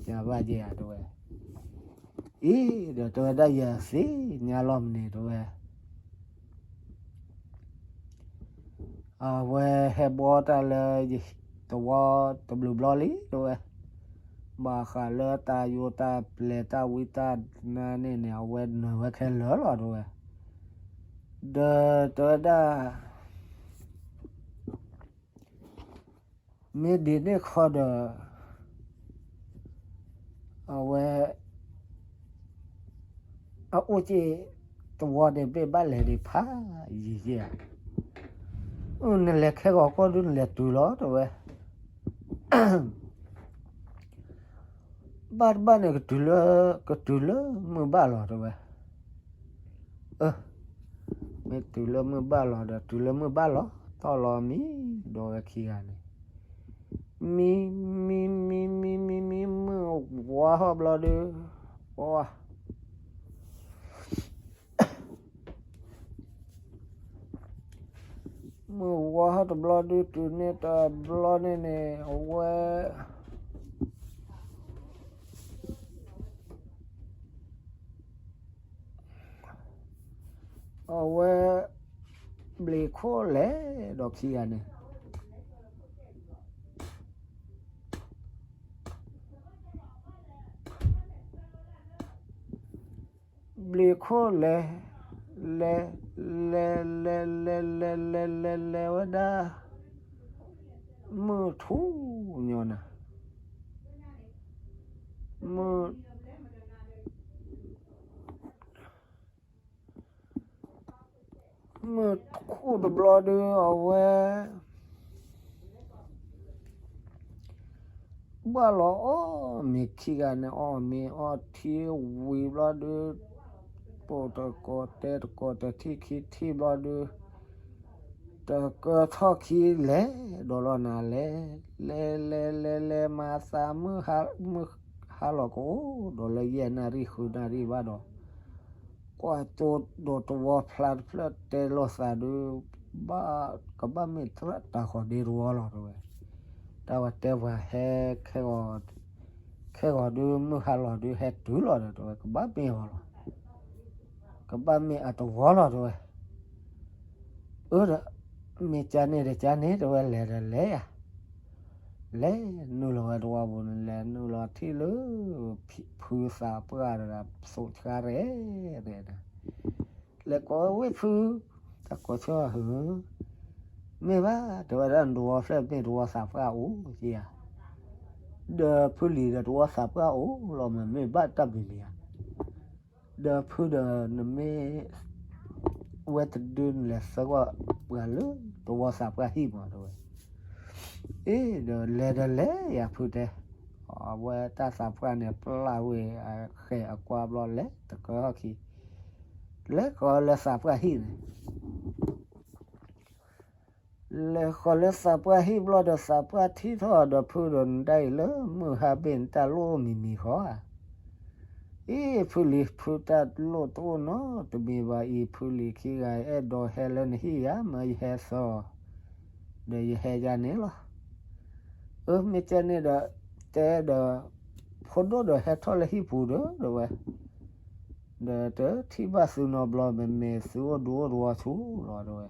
ညါဘၣ်ယဲၢ်ဧါ တဲဝဲ. အ့ ဒီးတဲဝဲဒၣ်ယၤသ့ၣ်ညါလီၤမ့ၢ်န့ၣ် တဲဝဲ အဝဲဟဲဘှီတၢ်လၢ တဝီတဘျုးဘျီလံ တဲဝဲ, ဘၣ်ဃးလၢတၢ်ယိးတၢ်ပျဲၤတၢ်ဝံတၢ်နါန့ၣ်န့ၣ် အဝဲနၢ်ဝဲခဲလၢာ်လီၤ တဲဝဲ. ဒီးတဲဝဲဒၣ် မ့ၢ်ဒ်န့ၣ်ခီဒီး အဝဲ အအိၣ်က့ၤတဝီန့ၣ် ဘ့ၣ်ဘၣ်လဲၤဒံးဖးယံာ်ယဲၢ်ဧါ. အၢ နလဲၤခဲဂီၤကီၢ်ဒုး နလဲၤတုၤလီၤ တဲဝဲ. ဘၣ်တဘၣ်န့ၣ် ကတုၤလၢ ကတုၤလၢမုၢ်ဘၣ်လီၤ တဲဝဲ. အၢ မ့ၢ်တုၤလၢမုၢ်ဘၣ်လီၤဒီး တုၤလၢမုၢ်ဘၣ်လီၤတီၢ်လီၤမံ ဒီးဝဲခံဂၤန့ၣ် မံ မံ မံ မံ မံ မံ မုၢ်ဝါထီၣ်ဘျီဒုး ပှၤ မုၢ်ဝါထီၣ်တဘျီဒုး တုၤန့ၢ်တဘျီန့ၣ်န့ၣ် အဝဲ အဝဲ ဘျံးခိၣ်လဲၤဒီးခံဂၤန့ၣ် ဘျံးခိၣ်လဲၤ လဲၤ လဲၤ လဲၤ လဲၤ လဲၤ လဲၤ လဲၤဝဲဒၣ် မုၢ်ထူၣ်ညီနၤ မုၢ် မုၢ်ထူၣ်တဘျီဒုး အဝဲ ဘၣ်လီၤအီၣ်မ့ၤခံဂၤန့ၣ် အီၣ်မ့ၤအီထံဝံၤဘျီဒုး ပိာ်တကိးတဲတကိးတထံၣ်ခံထံၣ်ဘျီဒုး တကၢထီၣ်ခံလဲၤဒီးလီၤနၤလဲၤ လဲၤ လဲၤ လဲၤ လဲၤ မၤသးမုၢ်ဟါ မုၢ်ဟါလီၤကအိၣ်ဒီးလၢယဲၢ်နၣ်ရံၣ်ဃုနၣ်ရံၣ်ဘၣ်ဒီး ကွၢ်ကၠိဒီးတဝီဖျါတဖျၢၣ်တဲလိာ်သးဒုး ဘၣ် ကဘၣ်မ့ၢ်သရၣ်တၤဃီၤဒ့တဝီလီၤ တဲဝဲ. တၢ်ဝဲတဲပှၤဟဲ ခဲဂီၤ ခဲဂီၤဒုးမုၢ်ဟါလီၤဒုးဟဲတုၤလီၤဒီး တဲဝဲ ကဘၣ်မ့ၢ်အီၤလီၤ ကဘၣ်မ့ၢ်အတဝီလီၤ တဲဝဲ. အၢ ဒီး မ့ၢ်ကန့ၣ်ဒီးကန့ၣ် တဲဝဲ လဲၤဒီးလဲၤယၤ လဲၤနုာ်လီၤဝဲတဝီပူၤန့ၣ် လဲၤနုာ်လီၤထံၣ်လၢ ဖုသးပှၢ်တဂၤ သိးဆါရဲၣ်န့ၣ် လဲၤကိးဝဲဝ့ၢ်ဖု တၢ်ကိးဆၢဟၢ မ့ၢ်ဘၣ် တဲဝဲဒၣ် နတဝီဖျၢၣ်မ့ၢ်တဝီသးပှၢ်အိၣ်ဧါ ဒီးဖုလံၤဒီးတဝီသးပှၢ်အိၣ်လီၤ မ့ၢ်မ့ၢ်ဘၣ်တၢ်ဘျုးလံဧါ ဒီးဖုဒီးနမ့ၢ် ဝဲတဒုနလဲၤသၢကွၢ်ပှၤလၢတဝီသးပှၢ်ဟံၣ်မး တဲဝဲ. အ့ ဒီးလဲၤဒီးလဲၤယၤဖုတဲ, အဝဲတၢ်သးပှၢ်န့ၣ် ပျၢ်ဝဲအဃဲၤအကွၢ်ဘျီလဲၤတကၢထီၣ်ခံ, လဲၤဃီၤလၢသးပှၢ်ဟံၣ်န့ၣ် လဲၤဃီၤလၢသးပှၢ်ဟံၣ်ဘျီဒီး သးပှၢ်ထံၣ်ထီၣ်ဒီးဖုဒီး နဒၣ်အံၤလၢမုၢ်ဟါဘ့ၣ် နတၢ်လိၣ်မံၤမံၤဃီဧါ. အ့ ဖုလံၤ ဖုတၢ်လိၣ်တအိၣ်နီတမံၤဘၣ်အံၤ ဖုလံၤခံဂၤ အဲၣ်ဒိးဟဲလၢနဟံၣ်ယၤ မၢယဟဲသၢအီၤ, ဒီးယဟဲယၤန့ၣ်လီၤ. အၢ မ့ၢ်ကဲန့ၣ်ဒီး တဲဒီး ဖိဒိၣ်ဒီးဟဲထီၣ်လၢဟံၣ်ပူၤဒီး တဲဝဲ ဒီးတထံၣ်ဘၣ်သုနီတဘျီ မ့မ့ၢ်သုအိၣ်ဒူအိၣ်တဝီဆူလီၤ တဲဝဲ.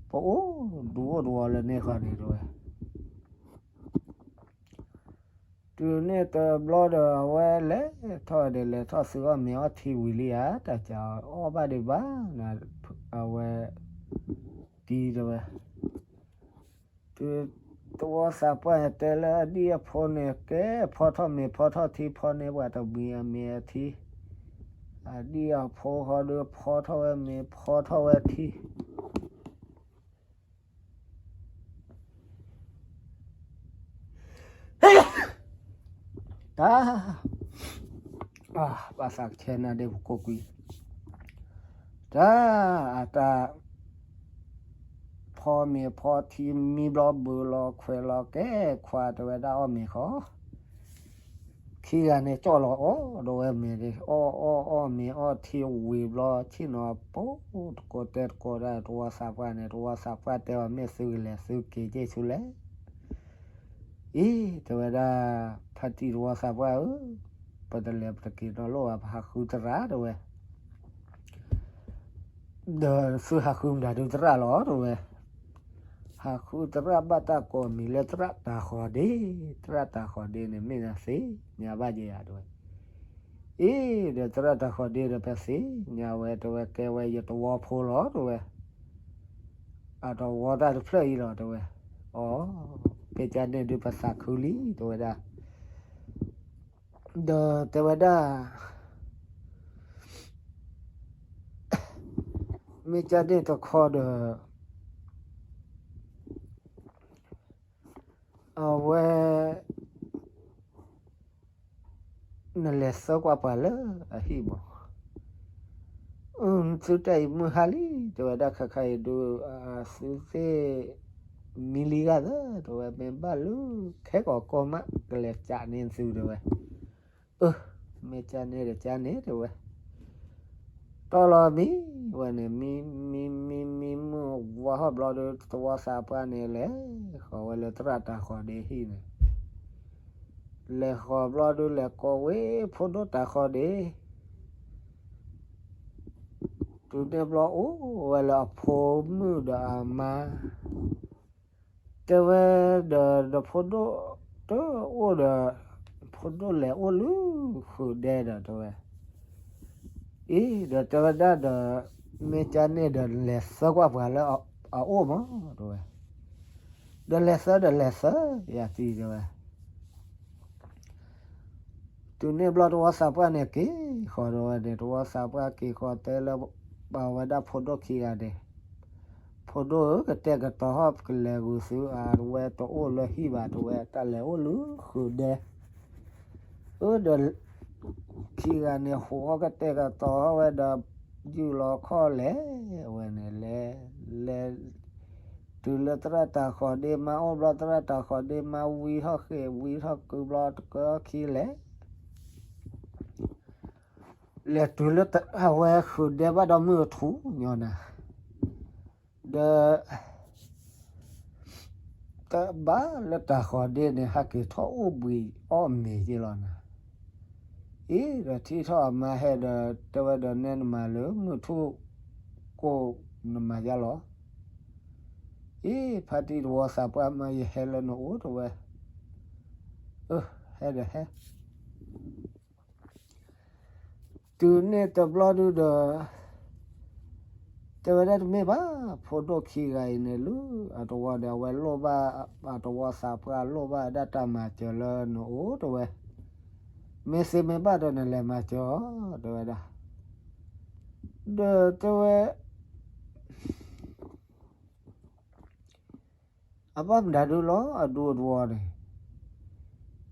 ပအိၣ်ဒူအိၣ်တဝီလၢန့ၣ်ဃီန့ၣ် တဲဝဲ. တုၤန့ၣ်တဘျီဒီး အဝဲလဲၤထီၣ်ဒီး လဲၤထီၣ်သုးအီၣ်မ့ၤအီထံဝံၤလံဧါ, တၢ်စးအီၣ်ဘၣ်ဒံးဘၣ် အဝဲ တံၤ တဲဝဲ. တုၤ တဝီသးပှၢ်တဲလၢအဒံၣ်အဖိန့ၣ် ကဲဖီထီၣ်မ့ၤဖီထီၣ်ထံ ဖီန့ၢ်ပှၤတမံၤအမ့ၤအထံ, အဒံၣ်အဖိဃီဒီး ဖီထီၣ်ဝဲမ့ၤ ဖီထီၣ်ဝဲထံ တၢ် ဘၣ်သးကဆဲနၤဒ့ၣ်ပူၤကိးကွံာ်, တၢ်အတၢ် ဖီမ့ၤဖီထံမံဘျီ ဘုးလီၤခွဲးလီၤကဲခွါ တဲဝဲဒၣ်အီၣ်မ့ၤဃီ, ခံဂၤန့ၣ်ကၠီၣ်လီၤအီၣ်ဒီးဝဲမ့ၤ, အီၣ်အီၣ်အီၣ်မ့ၤအီၣ်ထံဝံၤဘျီ ဆ့ၣ်နီၤပိာ် တကိးတဲတကိးဒၣ် တဝီသးပှၢ်န့ၣ်, တဝီသးပှၢ်တဲအီၤ မ့ၢ်သုကလဲၤသုက့ၤက့ၤဆူလဲၣ် အံၤ တဲဝဲဒၣ် ဖါတံၢ်တဝီသးပှၢ်ဧၢ, ပတလဲၤပတက့ၤနီတဘျီဘၣ် ပဟးဃုသရၣ်တဲဝဲ, ဒီးသုဟးဃုမတၤဒုသရၣ်လီၤတဲဝဲ, ဟးဃုသရၣ်ဘၣ်တၢ်ကိးမံၤလၢသရၣ်တၤဃီၤဒ့, သရၣ်တၤဃီၤဒ့န့ၣ် မ့ၢ်နသ့ၣ်ညါဘၣ်ယဲယါတဲဝဲ, အံၤ ဒီးသရၣ်တၤဃီၤဒ့ဒီး ပသ့ၣ်ညါဝဲတဲဝဲ ကဲဝဲယတဝီဖိလီၤတဲဝဲ အတဝီတၢ်တဖျၢၣ်အံၤလီၤတဲဝဲ, အိ မ့ၢ်ကန့ၣ်ဒုးပသးခုလံတဲဝဲဒၣ်, ဒီးတဲဝဲဒၣ် မ့ၢ်ကန့ၣ်တခီဒီး အဝဲ နလဲၤသၢကွၢ်ပှၤလၢအဟံၣ်မး, အ သုတၢ်အံၤမုၢ်ဟါလံ တဲဝဲဒၣ် ခါခါအံၤဒုး သုသ့ၣ် မံလံဂၤသၢ တဲဝဲ မ့ၢ်ဘၣ်လၢ ခဲကီးကီၢ်မး ကလဲၤကးန့ၢ်သုတဲဝဲ, အ မ့ၢ်ကန့ၣ်ဒီးကန့ၣ်တဲဝဲ, တီၢ်လီၤမံဝဲန့ၣ် မံ မံ မံ မံမုၢ်ဝါဟီၣ်ဘျီဒီး တဝီသးပှၢ်န့ၣ် လဲၤဃီၤဝဲလၢသရၣ်တၤဃီၤဒ့ဟံၣ်န့ၣ်, လဲၤဃီၤဘျီဒုး လဲၤကိးဝဲဖိဒိၣ်တၤဃီၤဒ့ တုၤန့ၣ်ဘျီအိၣ်ဝဲလၢအဖိမုၣ်ဒီးအမါ, တဲဝဲဒီး ဒီးဖိဒိၣ်တအိၣ်ဒီး ဖိဒိၣ်လဲၤအိၣ်လၢဃုာ်ဒဲဒီးတဲဝဲ, အံၤ ဒီးတဲဝဲဒၣ်ဒီး မ့ၢ်ကန့ၣ်ဒီး လဲၤသၢကွၢ်ပှၤလၢအအိၣ်မး တဲဝဲ, ဒီးလဲၤသၢဒီးလဲၤသၢ ယၤတံၤတဲဝဲ တုၤန့ၣ်ဘျီတဝီသးပှၢ်န့ၣ်က့ၤဃီၤဒီးဝဲန့ၣ် တဝီသးပှၢ်က့ၤဃီၤတဲလၢ ပာ်ဝဲဒၣ်ဖိဒိၣ်ခံဂၤန့ၣ်, ဖိဒိၣ်ဧၢ ကတဲာ်ကတီၤဟီၣ် ပကလဲၤဂုာ်သု အဝဲတအိၣ်လၢဟံၣ်ဘၣ်တဲဝဲ တၢ်လဲၤအိၣ်လၢဃုာ်ဒဲ, အၢ ဒီး ခံဂၤန့ၣ် ဟူးဟီၣ်ကတဲာ်ကတီၤဟီၣ်ဝဲဒီး ယူၢ်လီၤခီၣ်လဲၤဝဲန့ၣ် လဲၤ လဲၤ တုၤလၢသရၣ်တၤဃီၤဒ့မါအိၣ်ဘျီ သရၣ်တၤဃီၤဒ့မါဝံထီၣ်ဃ့ၢ်ဝံထီၣ်ကုဘျီ တကၢခံလဲၤ လဲၤတုၤလၢအဝဲဃုာ်ဒဲဘၣ်ဒီးမုၢ်အထူၣ်ညီနၤ, ဒီး တဘၣ်လၢတၤဃီၤဒ့န့ၣ် ဟဲက့ၤထီၣ်အိၣ်ဘှံးအီၣ်မ့ၤက့ၤလီၤနၤ, အံၤ ဒီးထံၣ်ထီၣ်အမါဟဲဒီး တဲဝဲဒီးနဲနမၤလၢမုၢ်ထူၣ်ကိၢ်နမၤယါလီၤ, အံၤ ဖါတံၢ်တဝီသးပှၢ်မၢယဟဲလၢနအိၣ်တဲဝဲ, အၢ ဟဲဒီးဟဲ တုၤန့ၣ်တဘျီဒုဒီး တဲဝဲဒၣ်တမ့ၢ်ဘၣ်, ဖိဒိၣ်ခံဂၤအံၤန့ၣ် လၢအတဝီဒီး အဝဲလိၣ်ဘၣ် အတဝီသးပှၢ်လိၣ်ဘၣ်ဒၣ်တၢ်မၤစၢၤလၢနအိၣ်တဲဝဲ, မ့ၢ်သ့မ့ၢ်ဘၣ်ဒီးနလဲၤမၤစၢၤအီၤ တဲဝဲဒၣ်, ဒီးတဲဝဲ အဘၣ်မတၤဒုလီၤ အဒူအတဝီန့ၣ်,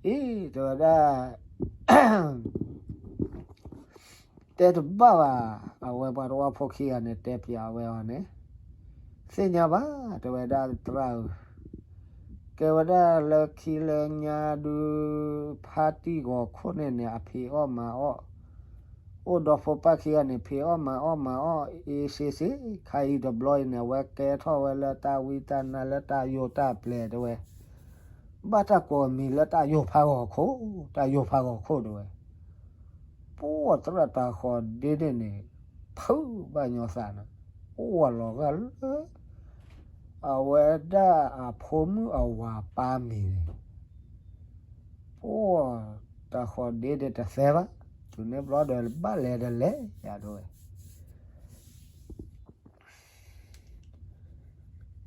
အံၤ တဲဝဲဒၣ် တဲတဘၣ်ဘၣ်, အဝဲပှၤတဝီဖိခံဂၤန့ၣ် တဲပၠးဝဲအီၤန့ၣ်, သ့ၣ်ညါဘၣ် တဲဝဲဒၣ်သရၣ်ဧၢ, ကဲဝဲဒၣ်လၢခံလၢညါဒု ဖါတံၢ်ဂီၤခိၣ်န့ၣ်န့ၣ် အဖံးအီၣ်မၤအီၣ် အိၣ်ဒီးဖိပၢ်ခံဂၤန့ၣ် ဖံးအီၣ်မၤအီၣ်မၤအီၣ် အ့စ့စ့ ခါအံၤတဘျီအံၤန့ၣ် အဝဲကဲထီၣ်ဝဲလၢတၢ်ဝံတၢ်နါလၢတၢ်ယိာ်တၢ်ပျဲၤတဲဝဲ, ဘၣ်တၢ်ကိးမံၤလၢတၢ်ယိာ်ဖးဂီၤခိၣ်, တၢ်ယိာ်ဖးဂီၤခိၣ်တဲဝဲ, ပှၤသရၣ်တၤဃီၤဒ့န့ၣ်န့ၣ် ဖုးဘၣ်ညီသးန့ၣ်, အိၣ်ဝဲလီၤဂာ်လၢ အဝဲဒၣ်အဖိမုၣ်အဝၤပၢ်မံၤန့ၣ် ပှၤတၤဃီၤဒ့ဒ့တသဲဘၣ်, တုၤန့ၣ်ဘျီဒီးဘၣ်လဲၤဒီးလဲၤယၤတဲဝဲ,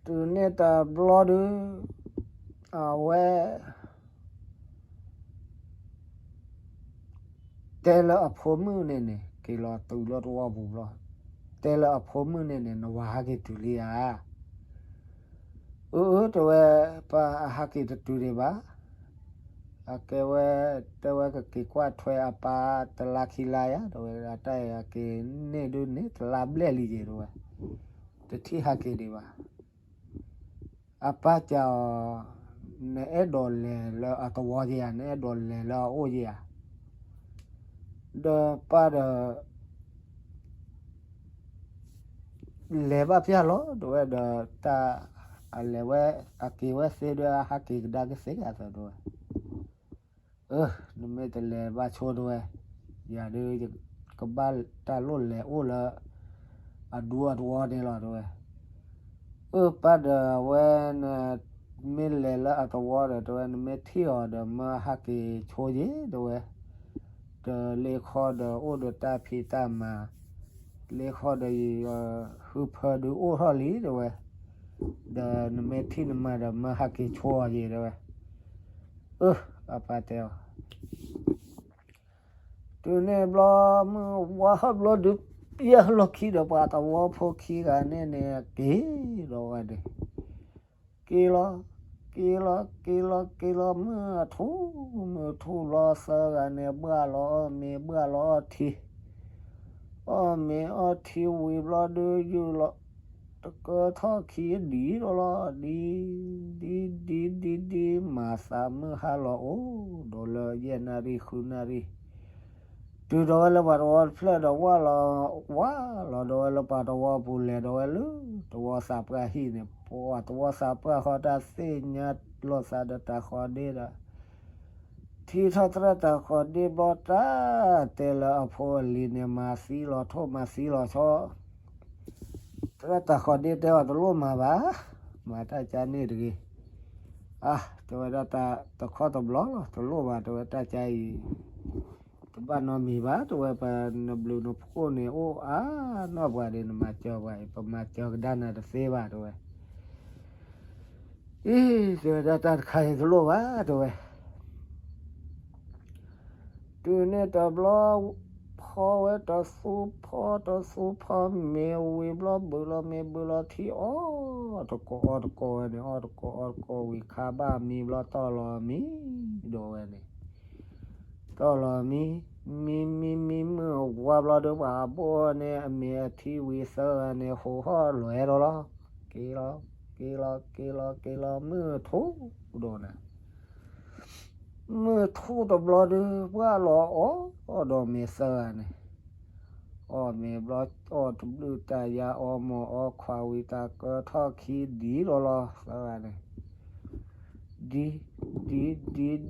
တုၤန့ၣ်တဘျီဒု အဝဲ တဲလၢအဖိမုၣ်န့ၣ်န့ၣ် က့ၤလီၤတုၤလၢတဝီပူၤဘျီ, တဲလၢအဖိမုၣ်န့ၣ်န့ၣ် နဝၤဟဲက့ၤတုၤလံဧါ, အၢ အၢ တဲဝဲ, ပၢ်အဟဲက့ၤတတုၤဒံးဘၣ်, အကဲဝဲ, တဲဝဲကက့ၤကွၢ်ထွဲအပၢ်တလါခံလါယါ, တဲဝဲဒၣ်တၢ်အံၤအက့ၤန့ၢ်ဒုးန့ၢ်တလါဘျဲၣ်လံယဲ တဲဝဲ, တထံၣ်ဟးက့ၤဒံးဘၣ်. အပၢ်စံးအီၤ, နအဲၣ်ဒိးလဲၤလၢအသဝီယဲဧါ, နအဲၣ်ဒိးလဲၤလၢအအိၣ်ယဲဧါ. ဒီးပၢ်ဒီး လဲၤဘၣ်ဖၠၣ်လီၤ တဲဝဲဒီး, တၢ်အလဲၤဝဲ, အက့ၤဝဲသ့ဒီး အဟးက့ၤကဒါက့ၤသ့အသး တဲဝဲ. အၢ, နမ့ၢ်တလဲၤဘၣ်ဆိ တဲဝဲ, ယၤဒုး ကဘၣ်တၢ်လိၣ်လဲၤအိၣ်လၢအဒူအသဝီန့ၣ်လီၤ တဲဝဲ. အၢ ပၢ်ဒီး အဝဲနမ့ၢ်လဲၤလၢအသဝီဒီး တဲဝဲ, နမ့ၢ်ထံၣ်အီၤဒီး မၢဟးက့ၤဆိယဲ တဲဝဲ. ဒီးလ့ၣ်ခီဒီးအိၣ်ဒီးတၢ်ဖံးတၢ်မၤ, လ့ၣ်ခီဒီးယ ဟုဖၢဒုးအိၣ်ထီၣ်လံ တဲဝဲ. ဒီးနမ့ၢ်ထံၣ်နမၤဒီး မၢဟးက့ၤဆိအီၤယဲ တဲဝဲ. အၢ အပၢ်တဲအီၤ. တုၤန့ၣ်ဘျီ မုၢ်ဝါဟီၣ်ဘျီဒုး ပျဲလီၢ်ခံဒီး ပှၤသဝီဖိခံဂၤန့ၣ်န့ၣ် က့ၤဒီးဝဲန့ၣ်, က့ၤလီၤ, က့ၤလီၤ, က့ၤလီၤ, က့ၤလီၤ, မုၢ်ထူၣ်, မုၢ်ထူၣ်လီၤ သၢဂၤန့ၣ် ဘှၣ်လီၤအီၣ်မ့ၤ ဘှၣ်လီၤအီထံ, အီၣ်မ့ၤအီထံဝံၤဘျီဒုး ယုၢ်လီၤ တကၢထီၣ်ခံဒံးဒီးလီၤ, ဒ်, ဒ်, ဒ်, ဒ်, ဒ်, မၤသးမုၢ်ဟါလီၤအိၣ်ဒီးလၢယဲၢ်နၣ်ရံၣ်ဃုနၣ်ရံၣ်, တုၤဒီးဝဲလၢပှၤသဝီတဖျၢၣ်ဒီး ဝၢ်လီၤ, ဝၢ်လီၤဒီးဝဲလၢပှၤသဝီပူၤ လဲၤဒီးဝဲလၢ သဝီသးပှၢ်ဟံၣ်န့ၣ်, ပှၤသဝီသးပှၢ်ဃီ တၢ်သ့ၣ်ညါလိာ်သးဒီးတၢ်ဃီဒ့ဒီး ထံၣ်ထီၣ်သရၣ်တၢ်ဃီဒ့ဘျီ တၢ်တဲလၢအဖိအလံၤန့ၣ် မၤသံလီၤထိၣ် မၤသံလီၤဆီ, သရၣ်တၢ်ဃီဒ့တဲအီၤ တလိၣ်မၤဘၣ်, မၤတၢ်ကါန့ၣ်တဂ့ၤ. အါ, တဲဝဲဒၣ်တၢ်တခီတဘျီလီၤ, တလိၣ်ဘၣ် တဲဝဲ, တၢ်ကါအံၤ တဘၣ်နီတမံၤဘၣ် တဲဝဲ, ပနဘျုးနဖှိၣ်န့ၣ်အိၣ်အါနီၢ်ပှၤဒီး နမၤစၢၤပှၤအံၤ ပမၤစၢၤကဒါနၤတသ့ဘၣ် တဲဝဲ. အံၤ, တဲဝဲဒၣ်တၢ်တခါအံၤတလိၣ်ဘၣ် တဲဝဲ. တုၤန့ၣ်တဘျီ ဖီဝဲတသူဖီတသူဖီမ့ၤဝံၤဘျီ ဘုးလီၤမ့ၤဘုးလီၤထံ အီၣ်တကိးအီတကိးဝဲန့ၣ်, အီၣ်တကိးအီတကိးဝံၤ ခါဘၣ်မံဘျီ တီၢ်လီၤမံ ဒီးဝဲန့ၣ် တီၢ်လီၤမံ, မံမံမံမုၢ်ဝါဘျီဒီး ပှၤဘိၣ်န့ၣ် အမ့ၤအထံဝံၤ သၢဂၤန့ၣ် ဟိးဟီၣ်လွဲဒီးလီၤ. က့ၤလီၤ, က့ၤလီၤ, က့ၤလီၤ, က့ၤလီၤ, မုၢ်ထူၣ်ဒီးန့ၣ်, မုၢ်ထူၣ်တဘျီဒီး ပှၢ်လီၤအီၣ်ဒီးမ့ၤသၢဂၤန့ၣ်, အီၣ်မ့ၤဘျီ အီၣ်တဘျုးတၢ်ယါ အီမိာ်အီခွးဝံၤ တၢ်ကၢထီၣ်ခံဒံးဒီးလီၤ သၢဂၤန့ၣ် ဒ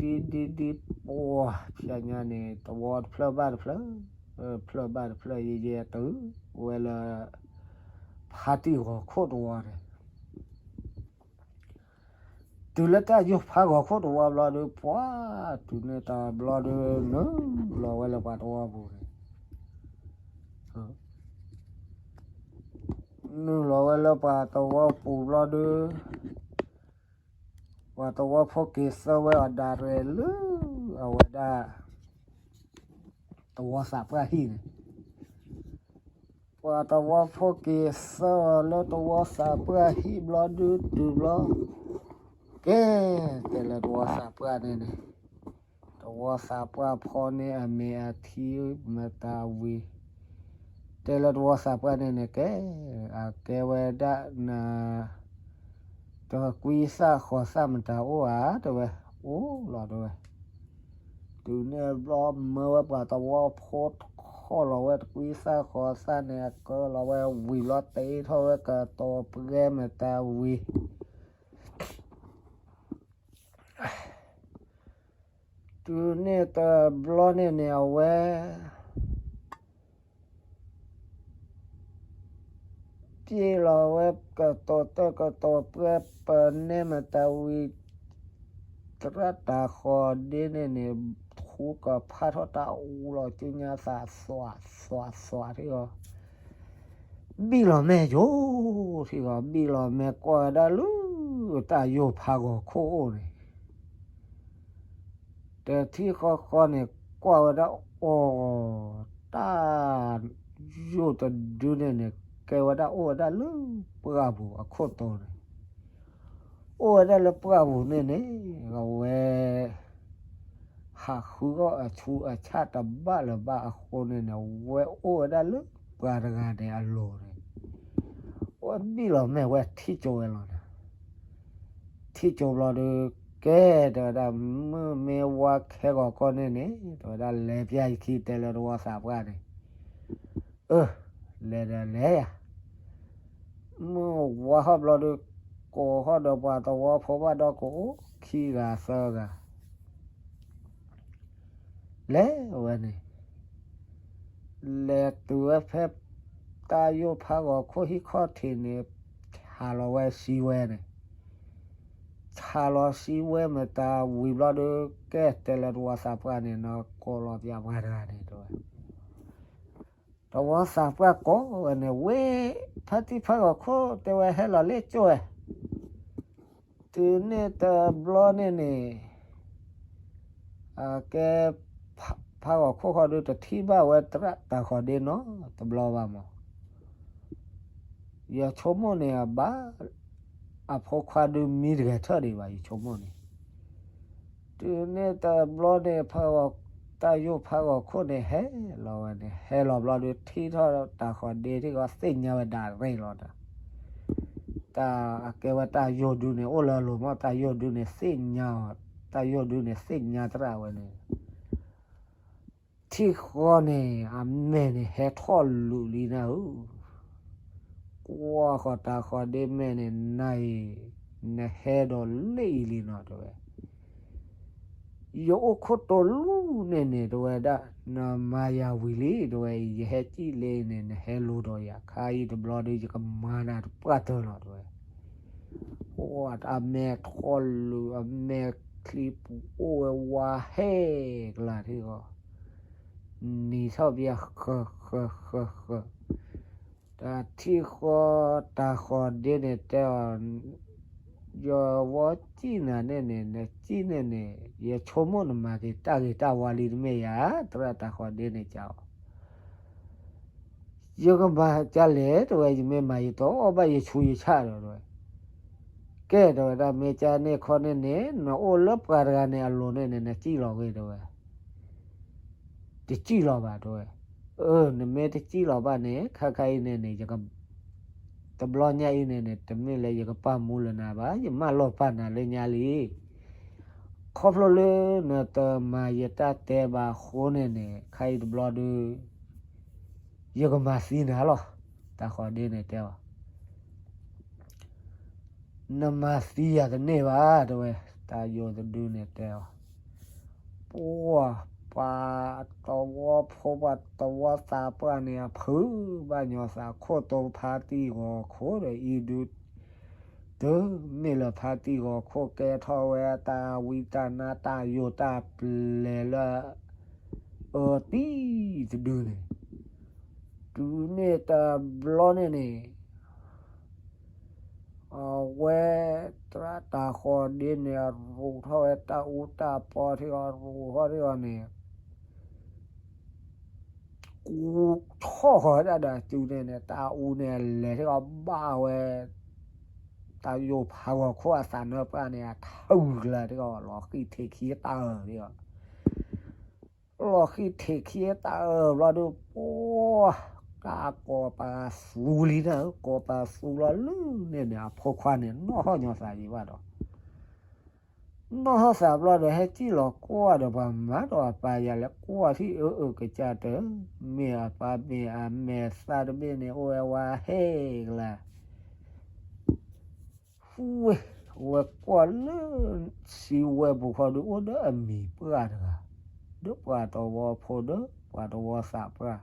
်, ဒ်, ဒ်, ဒ်, ဒ်, ဒ်, ပှၤဖျဲညါန့ၣ် သဝီတဖျၢၣ်ဘၣ်တဖျၢၣ်, ဖျၢၣ်ဘၣ်တဖျၢၣ် ယဲယဲတုၤဝဲလၢ ဖါတံၢ်ဂီၤခိၣ်တဝီန့ၣ်, တုၤလၢတၢ်ယိာ်ဖးဂီၤခိၣ်တဝီဘျီဒီး ပှၤတုၤန့ၣ်တဘျီဒီး နုာ်လီၤဝဲလၢပှၤသဝီပူၤန့ၣ် နုာ်လီၤဝဲလၢပှၤသဝီပူၤဘျီဒီး ပှၤသဝီဖိက့ၤဆှၢဝဲအီၤ ဒၣ်ရဲၣ်လၢအဝဲဒၣ် သဝီသးပှၢ်ဟံၣ်န့ၣ်, ပှၤသဝီဖိက့ၤဆှၢအီၤလၢသဝီသးပှၢ်ဟံၣ်ဘျီဒုးတုၤဘျီ, ကဲ, တဲလၢသဝီသးပှၢ်န့ၣ်န့ၣ်, သဝီသးပှၢ်ဖီန့ၢ်အမ့ၤအထံမတၤဝံၤ တဲလၢသဝီသးပှၢ်န့ၣ်န့ၣ် ကဲ, အကဲဝဲဒၣ်န တကွံသၣ်ဃီၤသၣ်မတၤအိၣ်ဧါ တဲဝဲ, အိၣ်လီၤ တဲဝဲ. တုၤန့ၣ်ဘျီမၢဝဲပှၤသဝီဖိထီၣ်လီၤဝဲတကွံသၣ်ဃီၤသၣ်န့ၣ် အကၢလီၤဝဲဝံၤဘျီ တ့ထီၣ်ဝဲကတီၤပှဲၤမတၤဝံၤ တုၤန့ၣ်တဘျီန့ၣ်န့ၣ် အဝဲ ပျဲလီၤဝဲကတီၤတၢ်ကတီၤပှဲၤပနဲမတၤဝံၤ သရၣ်တၢ်ဃီၤဒ့န့ၣ်န့ၣ် ထူကဖးထီၣ်တၢ်အူလီၤ ကညါသးသွးသွးသွးထံဂီၤ ဘံၣ်လီၤမဲာ်ယိာ် ထံဂီၤ ဘံၣ်လီၤမဲာ်ကွၢ်ဝဲဒၣ်လၢ တၢ်ယိာ်ဖးဂီၤခိၣ်အိၣ်န့ၣ် တထံၣ်ဃီဃီန့ၣ် ကွၢ်ဝဲဒၣ်အီၤ တၢ်ယိာ်တဒုန့ၣ်န့ၣ် ကဲဝဲဒၣ်အိၣ်ဝဲဒၣ်လၢပှၢ်ပူၤအခိၣ်တီန့ၣ် အိၣ်ဝဲဒၣ်လၢပှၢ်ပူၤန့ၣ်န့ၣ် အဝဲ ခးဃုအီၣ်အဆူအဆၣ်တဘၣ်လၢၤဘၣ်အဃိန့ၣ်န့ၣ် ဝဲအိၣ်ဝဲဒၣ်လၢပှၤတဂၤန့ၣ်အလိၤန့ၣ် ဝဲဘံၣ်လီၤမဲာ်ဝဲထံၣ်ကၠိဝဲလီၤန့ၣ်, ထံၣ်ကၠိဘျီဒီး ကဲတဲဝဲဒၣ် မုၢ်မ့ၢ်ဝါခဲဂီၤကီၢ်န့ၣ်န့ၣ် တဲဝဲဒၣ် လဲၤပျၢ်ယခံတဲလၢတဝီသးပှၢ်န့ၣ်, အၢ လဲၤဒီးလဲၤယၤ မုၢ်ဝါထီၣ်ဘျီဒီး ကိးထီၣ်ဒီးပှၤသဝီဖိဘၣ်ဒီးကအိၣ်ခံဂၤသၢဂၤ လဲၤဝဲန့ၣ် လဲၤတုၤဝဲဖဲ တၢ်ယိာ်ဖးဂီၤခိၣ်ဟံၣ်ခီၣ်ထံးန့ၣ် ဆးလီၤဝဲစံဝဲန့ၣ်, ဆးလီၤစံဝဲမတၤဝံၤဘျီဒီး ကဲတဲလၢတဝီသးပှၢ်န့ၣ် နကိးလီၤပျၢ်ပှၤတဂၤန့ၣ်တဲဝဲ တဝီသးပှၢ်ကိးဝဲန့ၣ် ဝဲ ဖါတံၢ်ဖးဂီၤခိၣ်တဲဝဲဟဲလီၤလၢကၠိဝဲ, တုၤန့ၣ်တဘျီန့ၣ်န့ၣ် အကဲ ဖးဂီၤခိၣ်ဃီဒုတထံၣ်ဘၣ်ဝဲသရၣ်တၤဃီၤဒ့နီတဘျီဘၣ်မး, ယဆိကမိၣ်န့ၣ်အဘၣ် အဖိခွါဒုမံတဂဲၤထၢၣ်ဒံးဘၣ် ယဆိကမိၣ်န့ၣ် တုၤန့ၣ်တဘျီန့ၣ် ဖးဂီၤ တၢ်ယိာ်ဖးဂီၤခိၣ်န့ၣ်ဟဲလီၤဝဲန့ၣ် ဟဲလီၤဘျီဒီးထံၣ်ထီၣ်တၤဃီၤဒ့ထံၣ်ဃီသ့ၣ်ညါဝဲဒၣ်ရ့ၣ်လီၤဒီး တၢ်အကဲဝဲတၢ်ယိာ်ဒုန့ၣ် အိၣ်လၢအလိၤမး တၢ်ယိာ်ဒုန့ၣ်သ့ၣ်ညါအီၤ, တၢ်ယိာ်ဒုန့ၣ်သ့ၣ်ညါသရၣ်ဝဲန့ၣ် ထံၣ်ဃီန့ၣ် အမဲာ်န့ၣ်ဟဲထီၣ်လူၤလံနၤဧၢ, ကွၢ်ဃီၤတၤဃီၤဒ့မဲာ်န့ၣ် နၤအံၤ နဟဲဒီးလၢအံၤလံနီၤတဲဝဲ ယအိၣ်ခိၣ်တိၤလူၤန့ၣ်န့ၣ် တဲဝဲဒၣ် နမၤယၤဝံၤလံ တဲဝဲ ယဟဲစံၣ်လၢန့ၣ် နဟဲလိၤဒီးယၤ ခါအံၤတဘျီဒီး ယကမၤနၤတပှၢ်တၢၢ်လီၤ တဲဝဲ အမဲာ်ထီၣ်လူၤ အမဲာ်ချံပူၤအိၣ်ဝဲဝါဟဲကလၤထံၣ်ဃီ နံၤထီၣ်ပယါဃၢၤဃၢၤဃၢၤဃၢၤ တထံၣ်ဃီတၤဃီၤဒ့န့ၣ်တဲအီၤ ယဝီစံၣ်နၤန့ၣ်န့ၣ် နစံၣ်န့ၣ်န့ၣ် ယဆိကမိၣ်နမၤက့ၤတၢ်ဂ့ၤတၢ်ဝါလံတမ့ၢ်ဧါ သရၣ်တၤဃီၤဒ့န့ၣ်ကးအီၤ ယကမၤကလဲၣ် တဲဝဲ ယမ့ၢ်မၤယတအီၣ်ဘၣ်ယဆူးယဆၣ်ဒီး တဲဝဲ ကဲ တဲဝဲဒၣ် မ့ၢ်ကန့ၣ်ခီန့ၣ်န့ၣ် နအိၣ်လၢပှၤတဂၤန့ၣ်အလိၤန့ၣ်န့ၣ် နစံၣ်လီၤဂ့ၤ တဲဝဲ တစံၣ်လီၤဘၣ် တဲဝဲ အၢ နမ့ၢ်တစံၣ်လီၤဘၣ်န့ၣ် ခါခါအံၤန့ၣ်န့ၣ် ယက တဘျီညါအံၤန့ၣ်န့ၣ် တမ့ၢ်လၢယကပာ်မူလၢနၤဘၣ် ယမၢလီၤပာ်နၤလၢညါလံ ခီဖျိလၢနတမၤယတၢ်တဲဘၣ်အဃိန့ၣ်န့ၣ် ခါအံၤတဘျီဒီး ယကမၤသံနၤလီၤ တၤဃီၤဒ့န့ၣ်တဲအီၤ နမၤသံယၤတန့ၢ်ဘၣ် တဲဝဲ တၢ်ယိာ်တဒုန့ၣ်တဲအီၤ ပှၤ ပှၤသဝီဖိ ပှၤသဝီသးပှၢ်န့ၣ် အဖုးဘၣ်ညီသး ခိၣ်တိဖါတံၢ်ဂီၤခိၣ်ဒီး အံၤဒု တမ့ၢ်လၢဖါတံၢ်ဂီၤခိၣ်ကဲထီၣ်ဝဲ တၢ်ဝံတၢ်နါ တၢ်ယိာ်တၢ်ပျဲၤလၢ အၢတံၢ်တဒုန့ၣ် တုၤန့ၣ်တဘျီန့ၣ်န့ၣ် အဝဲ သရၣ်တၤဃီၤဒ့န့ၣ် အရူးထီၣ်ဝဲတၢ်အူတၢ်ပီထံဂီၤ ရူးထီၣ်ထံဂီၤန့ၣ် ကူဆီၣ်ဃီၤဝဲဒၣ်ဒီးစုန့ၣ်န့ၣ် တၢ်အူန့ၣ် အလဲၤထံဂီၤဘၣ်ဝဲ တၢ်ယိာ်ဖးဂီၤခိၣ်အသးနၢပှၢ်န့ၣ် အထၢကလၤထံဂီၤ လီၤဃံၣ်ထံးခံတၢ်အၢထံဂီၤ လီၤဃံၣ်ထံးခံတၢ်အၢဘျီဒီး ပှၤ ကကိးပသူလံနၤဧၢ ကိးပသူလီၤလၢန့ၣ်န့ၣ် အဖိခွါန့ၣ် နီၣ်ဟီၣ်ညီသးယံၤဘၣ်ဒီး နီၣ်ဟီၣ်သးဘျီဒီး ဟဲစံၣ်လီၤကွၢ်ဒီးပှၤမၤဒီးအပၢ်ယၤလဲၤကွၢ်ထံၣ်အၢအၢကစၢ်တၢၢ် မ့ၢ်အပၢ်မ့ၢ်အမဲာ်သၣ်တဘ့ၣ်န့ၣ် အိၣ်ဝဲဝါဟဲကလၤ ဝဲ ဝဲကွၢ်လၢ စံဝဲပူၤဃီဒီး အိၣ်ဒီးအမံၤပှၢ်တဂၤ ဒီးပှၤသဝီဖိဒီးပှၤသဝီသးပှၢ်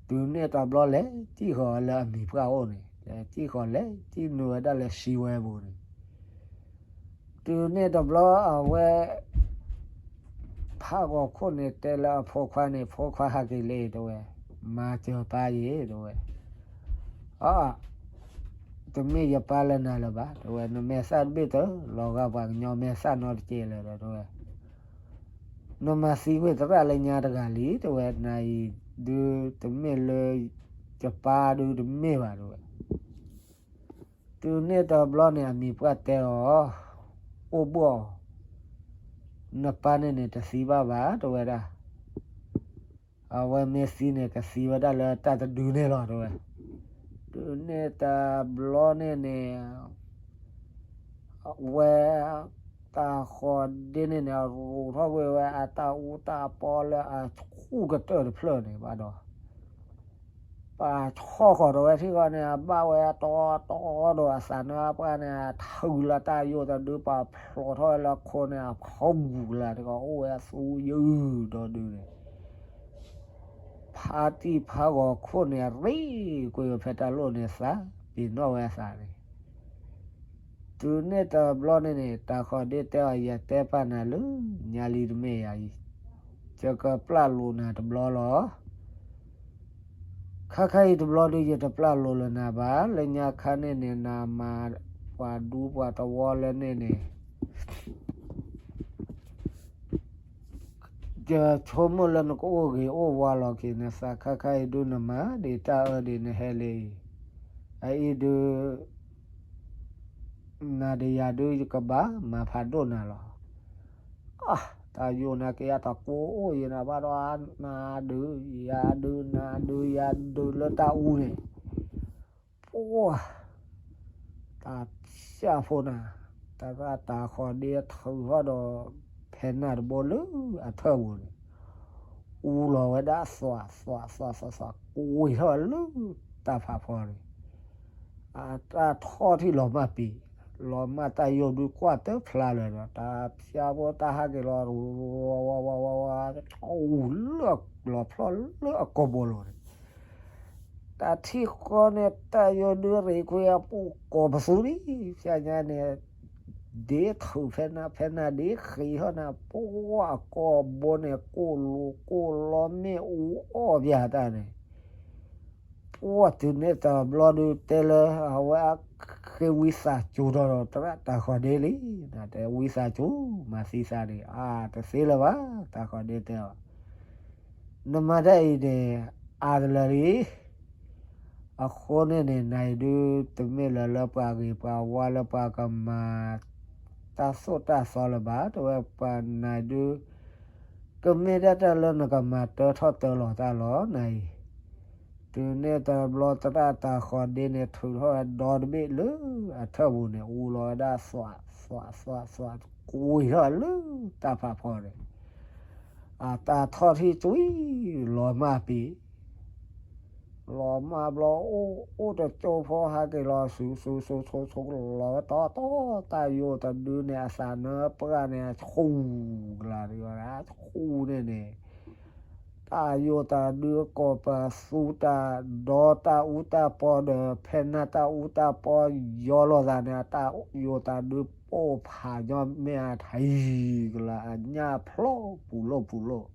တုၤန့ၣ်တဘျီလဲၤစံၣ်ဃီၤလၢအမံၤပှၢ်အိၣ်န့ၣ် လဲၤစံၣ်ဃီၤလဲၤစံၣ်နုာ်ဝဲဒၣ်လၢစံဝဲပူၤန့ၣ် တုၤန့ၣ်တဘျီအဝဲ ဖးဂီၤခိၣ်န့ၣ်တဲလၢအဖိခွါန့ၣ် ဖိခွါဟးက့ၤလၢအံၤတဲဝဲ မၤစၢၤပၢ်ယ့ၤတဲဝဲ အ တမ့ၢ်ယပၢ်လၢနၤလၢၤဘၣ် တဲဝဲ နမဲာ်သၣ်တဘ့ၣ်တလီၤဂာ်ပှၤကညီမဲာ်သၣ်နီတကဲလၢၤဒီး တဲဝဲ နမၤသံကွံာ်သရၣ်လၢညါတဂၤလံ တဲဝဲ နၤအံၤဒုးတမ့ၢ်လၢ ယပၢ်ဒုးတမ့ၢ်ဘၣ် တဲဝဲ တုၤန့ၣ်တဘျီန့ၣ် အမံၤပှၢ်တဲအီၤ အိၣ်ဘှီၣ်အီၤ နပၢ်န့ၣ်န့ၣ် တသံဘၣ်ဘၣ် တဲဝဲဒၣ်. အဝဲမ့ၢ်သံန့ၣ် ကသံဝဲဒၣ်လၢတၢ်တဒုန့ၣ်လီၤ တဲဝဲ. တုၤန့ၣ်တဘျီန့ၣ်န့ၣ် အဝဲ တၢ်ဃီၤဒ့န့ၣ်န့ၣ် အရူးထီၣ်ကွံာ်ဝဲအတၢ်အူတၢ်ပီလၢအဆူၣ်ကတၢၢ်တဖျၢၣ်န့ၣ် ဘၣ်ဒီး ပှၤဆီၣ်ဃီၤဒီးဝဲထံၣ်ဃီန့ၣ် အဘၣ်ဝဲတီတီဒီးအသးနါပှၢ်န့ၣ် အထုးလၢတၢ်ယိၣ်တဒု ပှၤဖျိးထီၣ်ဝဲလၢခိန့ၣ် အဖီမူၤလၢတကီး အိၣ်ဝဲအသူယုၢ်ဒီဒုန့ၣ် ဖါတံၢ်ဖါဂီၤခိၣ်န့ၣ် ရ့ၣ်ကွံာ်ဝဲဖဲတၢ်လိၣ်န့ၣ်သး ပ့ၤနီၣ်ဝဲအသးန့ၣ် တုၤန့ၣ်တဘျီန့ၣ်န့ၣ် တၢ်ဃီၤဒ့တဲအီၤ ယတဲပာ်နၤလၢညါလံတမ့ၢ်ယၤအံၤ, ယကပျၢ်လိာ်နၤတဘျီလီၤ. ခါခါအံၤတဘျီဒု ယတပျၢ်လိာ်လၢနၤဘၣ်, လၢညါခါန့ၣ်န့ၣ် နမၤပှၤဒူပှၤသဝီလၢန့ၣ်န့ၣ် ယဆိကမိၣ်လၢနကအိၣ်ဂ့ၤအိၣ်ဝါလီၤက့ၤ နသးခါခါအံၤဒု နမၤဒံးတၢ်အၢဒံး နဟဲလၢအံၤ, အအံၤဒု နၤဒီးယၤဒု ယကဘၣ်မၤဖးဒိၣ်နၤလီၤ. အါ, တၢ်ယိၣ်နၤက့ၤအတၢ်ကိးအိၣ်ယနၤဘၣ်ဒီး နၤဒု ယၤဒု နၤဒု ယၤဒုလၢတၢ်အူန့ၣ် ပှၤ တၢ်ဖၠၣ်ဖိနၤ, တရၣ်တၢ်ဃီၤဒ့ထုးထီၣ်ဒီး ဖဲနၢ်တဘိလၢအထၢၣ်ပူၤန့ၣ် အူလီၤဝဲဒၣ်သွးသွးသွးသွးသွး ကွံာ်ထီၣ်ဝဲလၢတၢ်ဖးဖီန့ၣ် အတၢ်ထီၣ်ထံၣ်လီၤမၢ်ပံၤ, လီၤမၢ်တၢ်ယိၣ်ဒုကွၢ်တဖျါလၢာ်ဒီး တၢ်ဖၠၣ်ဖိတၢ်ဟးက့ၤလီၤ ဝါဝါဝါဝါဝါ အူလၢ လီၤဖျီၣ်လၢအကိာ်ဘိလိၤန့ၣ် တၢ်ထံၣ်ဃီန့ၣ် တၢ်ယိၣ်ဒုရ့ၣ်ခွံအပူၤကိးပသူဒံး ဖဲညါန့ၣ် ဒ့ထုးဖဲနၢ် ဖဲနၢ်ဒ့ဃံးထီၣ်နၤ ပှၤအကိာ်ဘိန့ၣ် ကိၢ်လိၤကိၢ်လီမ့ၣ်အူအီၣ်ပၠးတၢ်န့ၣ် ပှၤတုၤန့ၣ်တဘျီဒု တဲလၢအဝဲအဃ့ဝံသးစူၤဒီး တရၣ်တၢ်ဃီၤဒ့လံ, နတဲဝံသးစူၤ မၤသံသးန့ၣ် အါ တသ့လၢၤဘၣ် တၢ်ဃီၤဒ့တဲအီၤ နမၤတၢ်အံၤန့ၣ် အါတလၢလံ. အဃိန့ၣ်န့ၣ် နၤအံၤဒု တမ့ၢ်လၢၤလၢပှၤဂ့ၤပှၤဝါလၢပှၤကမၤ တၢ်သိၣ်တၢ်သီလၢၤဘၣ်, တဲဝဲပှၤနၤအံၤဒု ကမ့ၢ်ဒၣ်တၢ်လၢနကမၤတၢထီၣ်တၢလီၤတၢ်လီၤ နၤအံၤ တုၤန့ၣ်တဘျီ တရၣ်တၢ်ဃီၤဒ့န့ၣ် ထုးထီၣ်ဝဲဒီတဘ့ၣ်လၢအထၢၣ်ပူၤန့ၣ် အူလီၤဝဲဒၣ်သွးသွးသွးသွး ကွံာ်ထီၣ်လၢတၢ်ဖးဖီန့ၣ် အတၢ်ထီၣ်ထံၣ်ကွံာ် လီၤမၢ်ပံၤ လီၤမၢ်ဘျီ အိၣ်အိၣ်တကၠိဖိ ဟးက့ၤလီၤဆူဆူဆူဆူဆူ လီၤဝဲတီတီ တၢ်ယိၣ်တဒုန့ၣ် အသးနၢပှၢ်န့ၣ် အဆူၣ်ကလၤတဂၤ အဆူၣ်န့ၣ်န့ၣ် တၢ်ယိၣ်တဒုကိးပသူတၢ် ဒီတၢ်အူတၢ်ပီဒီး ဖဲနၢ်တၢ်အူတၢ်ပီ ယီလိာ်သးန့ၣ် တၢ်ယိၣ်တဒုပိာ်ဖးညီမ့ၢ်အထံကလၤ အညၣ်ဖျိပူၤလိၣ်ပူၤလိၣ်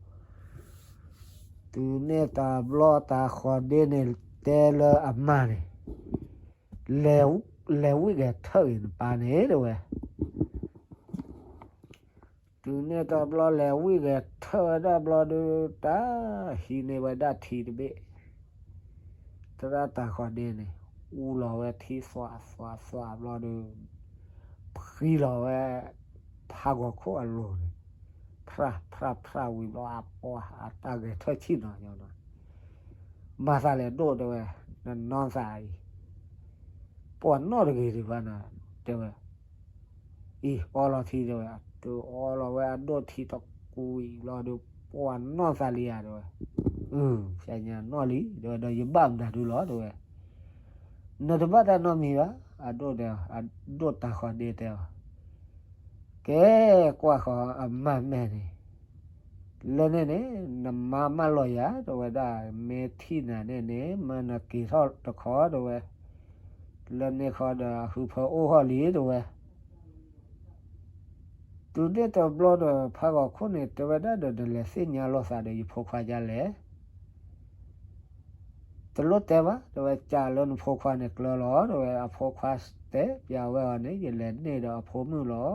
တုၤန့ၣ်တဘျီတၢ်ဃီၤဒ့န့ၣ် တဲလၢအမါန့ၣ် လဲၤဝံၣ်ဂဲၤထၢၣ်အံၤနပၢ်န့ၣ် တဲဝဲ တုၤန့ၣ်တဘျီလဲၤဝံၣ်ဂဲၤထၢၣ်ဝဲဒၣ်ဘျီဒု တၢ်ဟံးန့ၢ်ဝဲဒၣ်ထံတဘ့ၣ် တရၣ်တၢ်ဃီၤဒ့န့ၣ် အူလီၤဝဲထံသွးသွးသွးဘျီဒု ဖှံလီၤဝဲ ဖးဂီၤခိၣ်အလိၤန့ၣ် ဖြၣ်ဖြၣ်ဖြၣ်ဝံၤဘျီ အပှၤအတၢ်ဂဲၤထၢၣ်ဆံၣ်နီၤညီနီၤ မၤသးလဲၤဒိၣ်တဲဝဲ နနီၢ်သးအံၤ ပှၤနီၣ်တဂ့ၤဒံးဘၣ်နၤ တဲဝဲ အံၤ အီလီၤထံတဲဝဲ တုၤအီလီၤဝဲအဒိၣ်ထံတကူအံၤဘျီဒီး ပှၤနီၣ်သးလံဧါတဲဝဲ အၢ ဆညါနီၣ်လံ တဲဝဲ ဒီးယဘၣ်မနုၤဒုလီၤတဲဝဲ နတဘၣ်တၢ်နီတမံၤဘၣ် အဒိၣ်တဲ အဒိၣ်တၢ်ဃီၤဒ့တဲအီၤ ကဲ ကွၢ်ဃီၤအမါမဲာ်န့ၣ် လၢန့ၣ်န့ၣ် နမါမၢလီၤယၤ တဲဝဲဒၣ် မ့ၢ်ထံၣ်နၤန့ၣ်န့ၣ် မၢနက့ၤထီၣ်တခီ တဲဝဲ လၢန့ၣ်ဃီဒီး အဟုဖၢအိၣ်ဃီလံ တဲဝဲ တုၤန့ၣ်တဘျီဒီး ဖးဂီၤခိၣ်န့ၣ် တဲဝဲဒၣ်ဒီး နလဲၤသ့ၣ်ညါလိာ်သးဒီးယဖိခွါဒ်လဲၣ် တလိၣ်တဲဘၣ် တဲဝဲ ကးလၢနဖိခွါန့ၣ်ကျၢၤလီၤ တဲဝဲ အဖိခွါတဲပျးဝဲအီၤန့ၣ် ယလဲၤန့ၢ်ဒီးအဖိမုၣ်လီၤ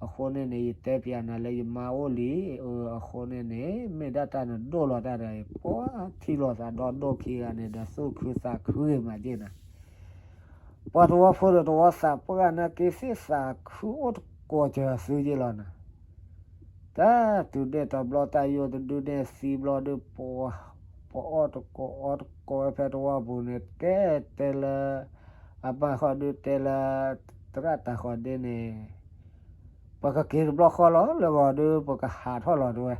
အဃိန့ၣ်န့ၣ် ယတဲပျးနၤလၢယမါအိၣ်လံ အဃိန့ၣ်န့ၣ် မ့ၢ်ဒၣ်တၢ်နဒိၣ်လီၤတၢ်ဒီး ပှၤထံၣ်လိာ်သးဒီဒိၣ်ခံဂၤန့ၣ်ဒီး သူၣ်ခုသးခုဂ့ၤမးက့ၢ်နၤ ပှၤသဝီဖိဒီးသဝီသးပှၢ်နာ်က့ၤသ့ၣ်သးခုအိၣ်တကိးစၢၤသုက့ၢ်လီၤနၤ တၢ်တုၤန့ၣ်တဘျီတၢ်ယိၣ်တဒုန့ၣ်သံဘျီဒုး ပအီၣ်တကိးအီတကိးဝဲဖဲတဝီပူၤန့ၣ် တဲတဲလၢ အမါဃီဒုးတဲလၢ သရၣ်တၢ်ဃီဒ့န့ၣ် ပကက့ၤတဘျီဃီလီၤ လၢဂီၤဒုး ပကဟးထီၣ်လီၤတဲဝဲ.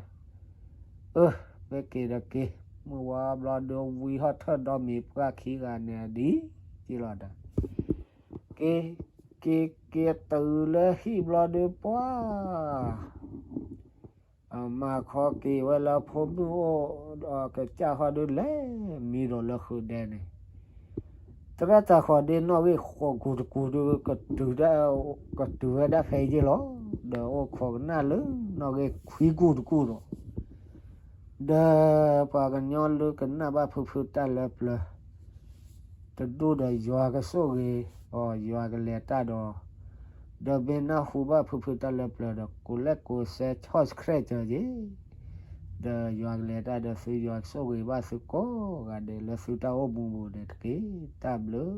အၢ မ့ၢ်က့ၤဒီးက့ၤ, မုၢ်ဝါဘျီဒုးဝံဟီၣ်ထၢၣ်ဒီမံၤပှၢ်ခံဂၤန့ၣ်ဒ်က့ၤလီၤဒီး က့ၤ က့ၤ က့ၤတုၤလၢဟံၣ်ဘျီဒုးပှၢ် အမါခီက့ၤဝဲလၢဖိမုၣ်အိၣ် ကစၢ်ဃီဒုးလဲၤမံဒီးလၢဃုာ်ဒဲန့ၣ် သရၣ်တၢ်ဃီဒ့နီၣ်ဂံၢ်ဃိးကူတကူဒုး ကတုၤဝဲဒၣ်ဖဲအံၤက့ၤလီၤ. ဒီးအိၣ်ခိးကနၣ်လၢနီၣ်ဂံၢ်ခွံကူတကူဒီး ဒီးပှၤကညီလၢကနၣ်ဘၣ်ဖုဖုတၢ်လၢပျၢၤ တဒူၣ်ဒီးယွၤကဆိၣ်ဂ့ၤအီၤ ယွၤကလဲၤတၢ်ဒီး ဒီးမ့ၢ်နၢ်ဟူဘၣ်ဖုဖုတၢ်လၢပျၢၤဒီး ကိးလဲၣ်ကိးစဲ ဆီၣ်ဆှဲၣ်စၢၤက့ၤ ဒီးယွၤကလဲၤတၢ်ဒီးသု ယွၤကဆိၣ်ဂ့ၤဘၣ်သုကိးဂၤဒဲးလၢသုတၢ်အိၣ်မူပူၤန့ၣ်တက့ၢ်. တၢ်ဘျုး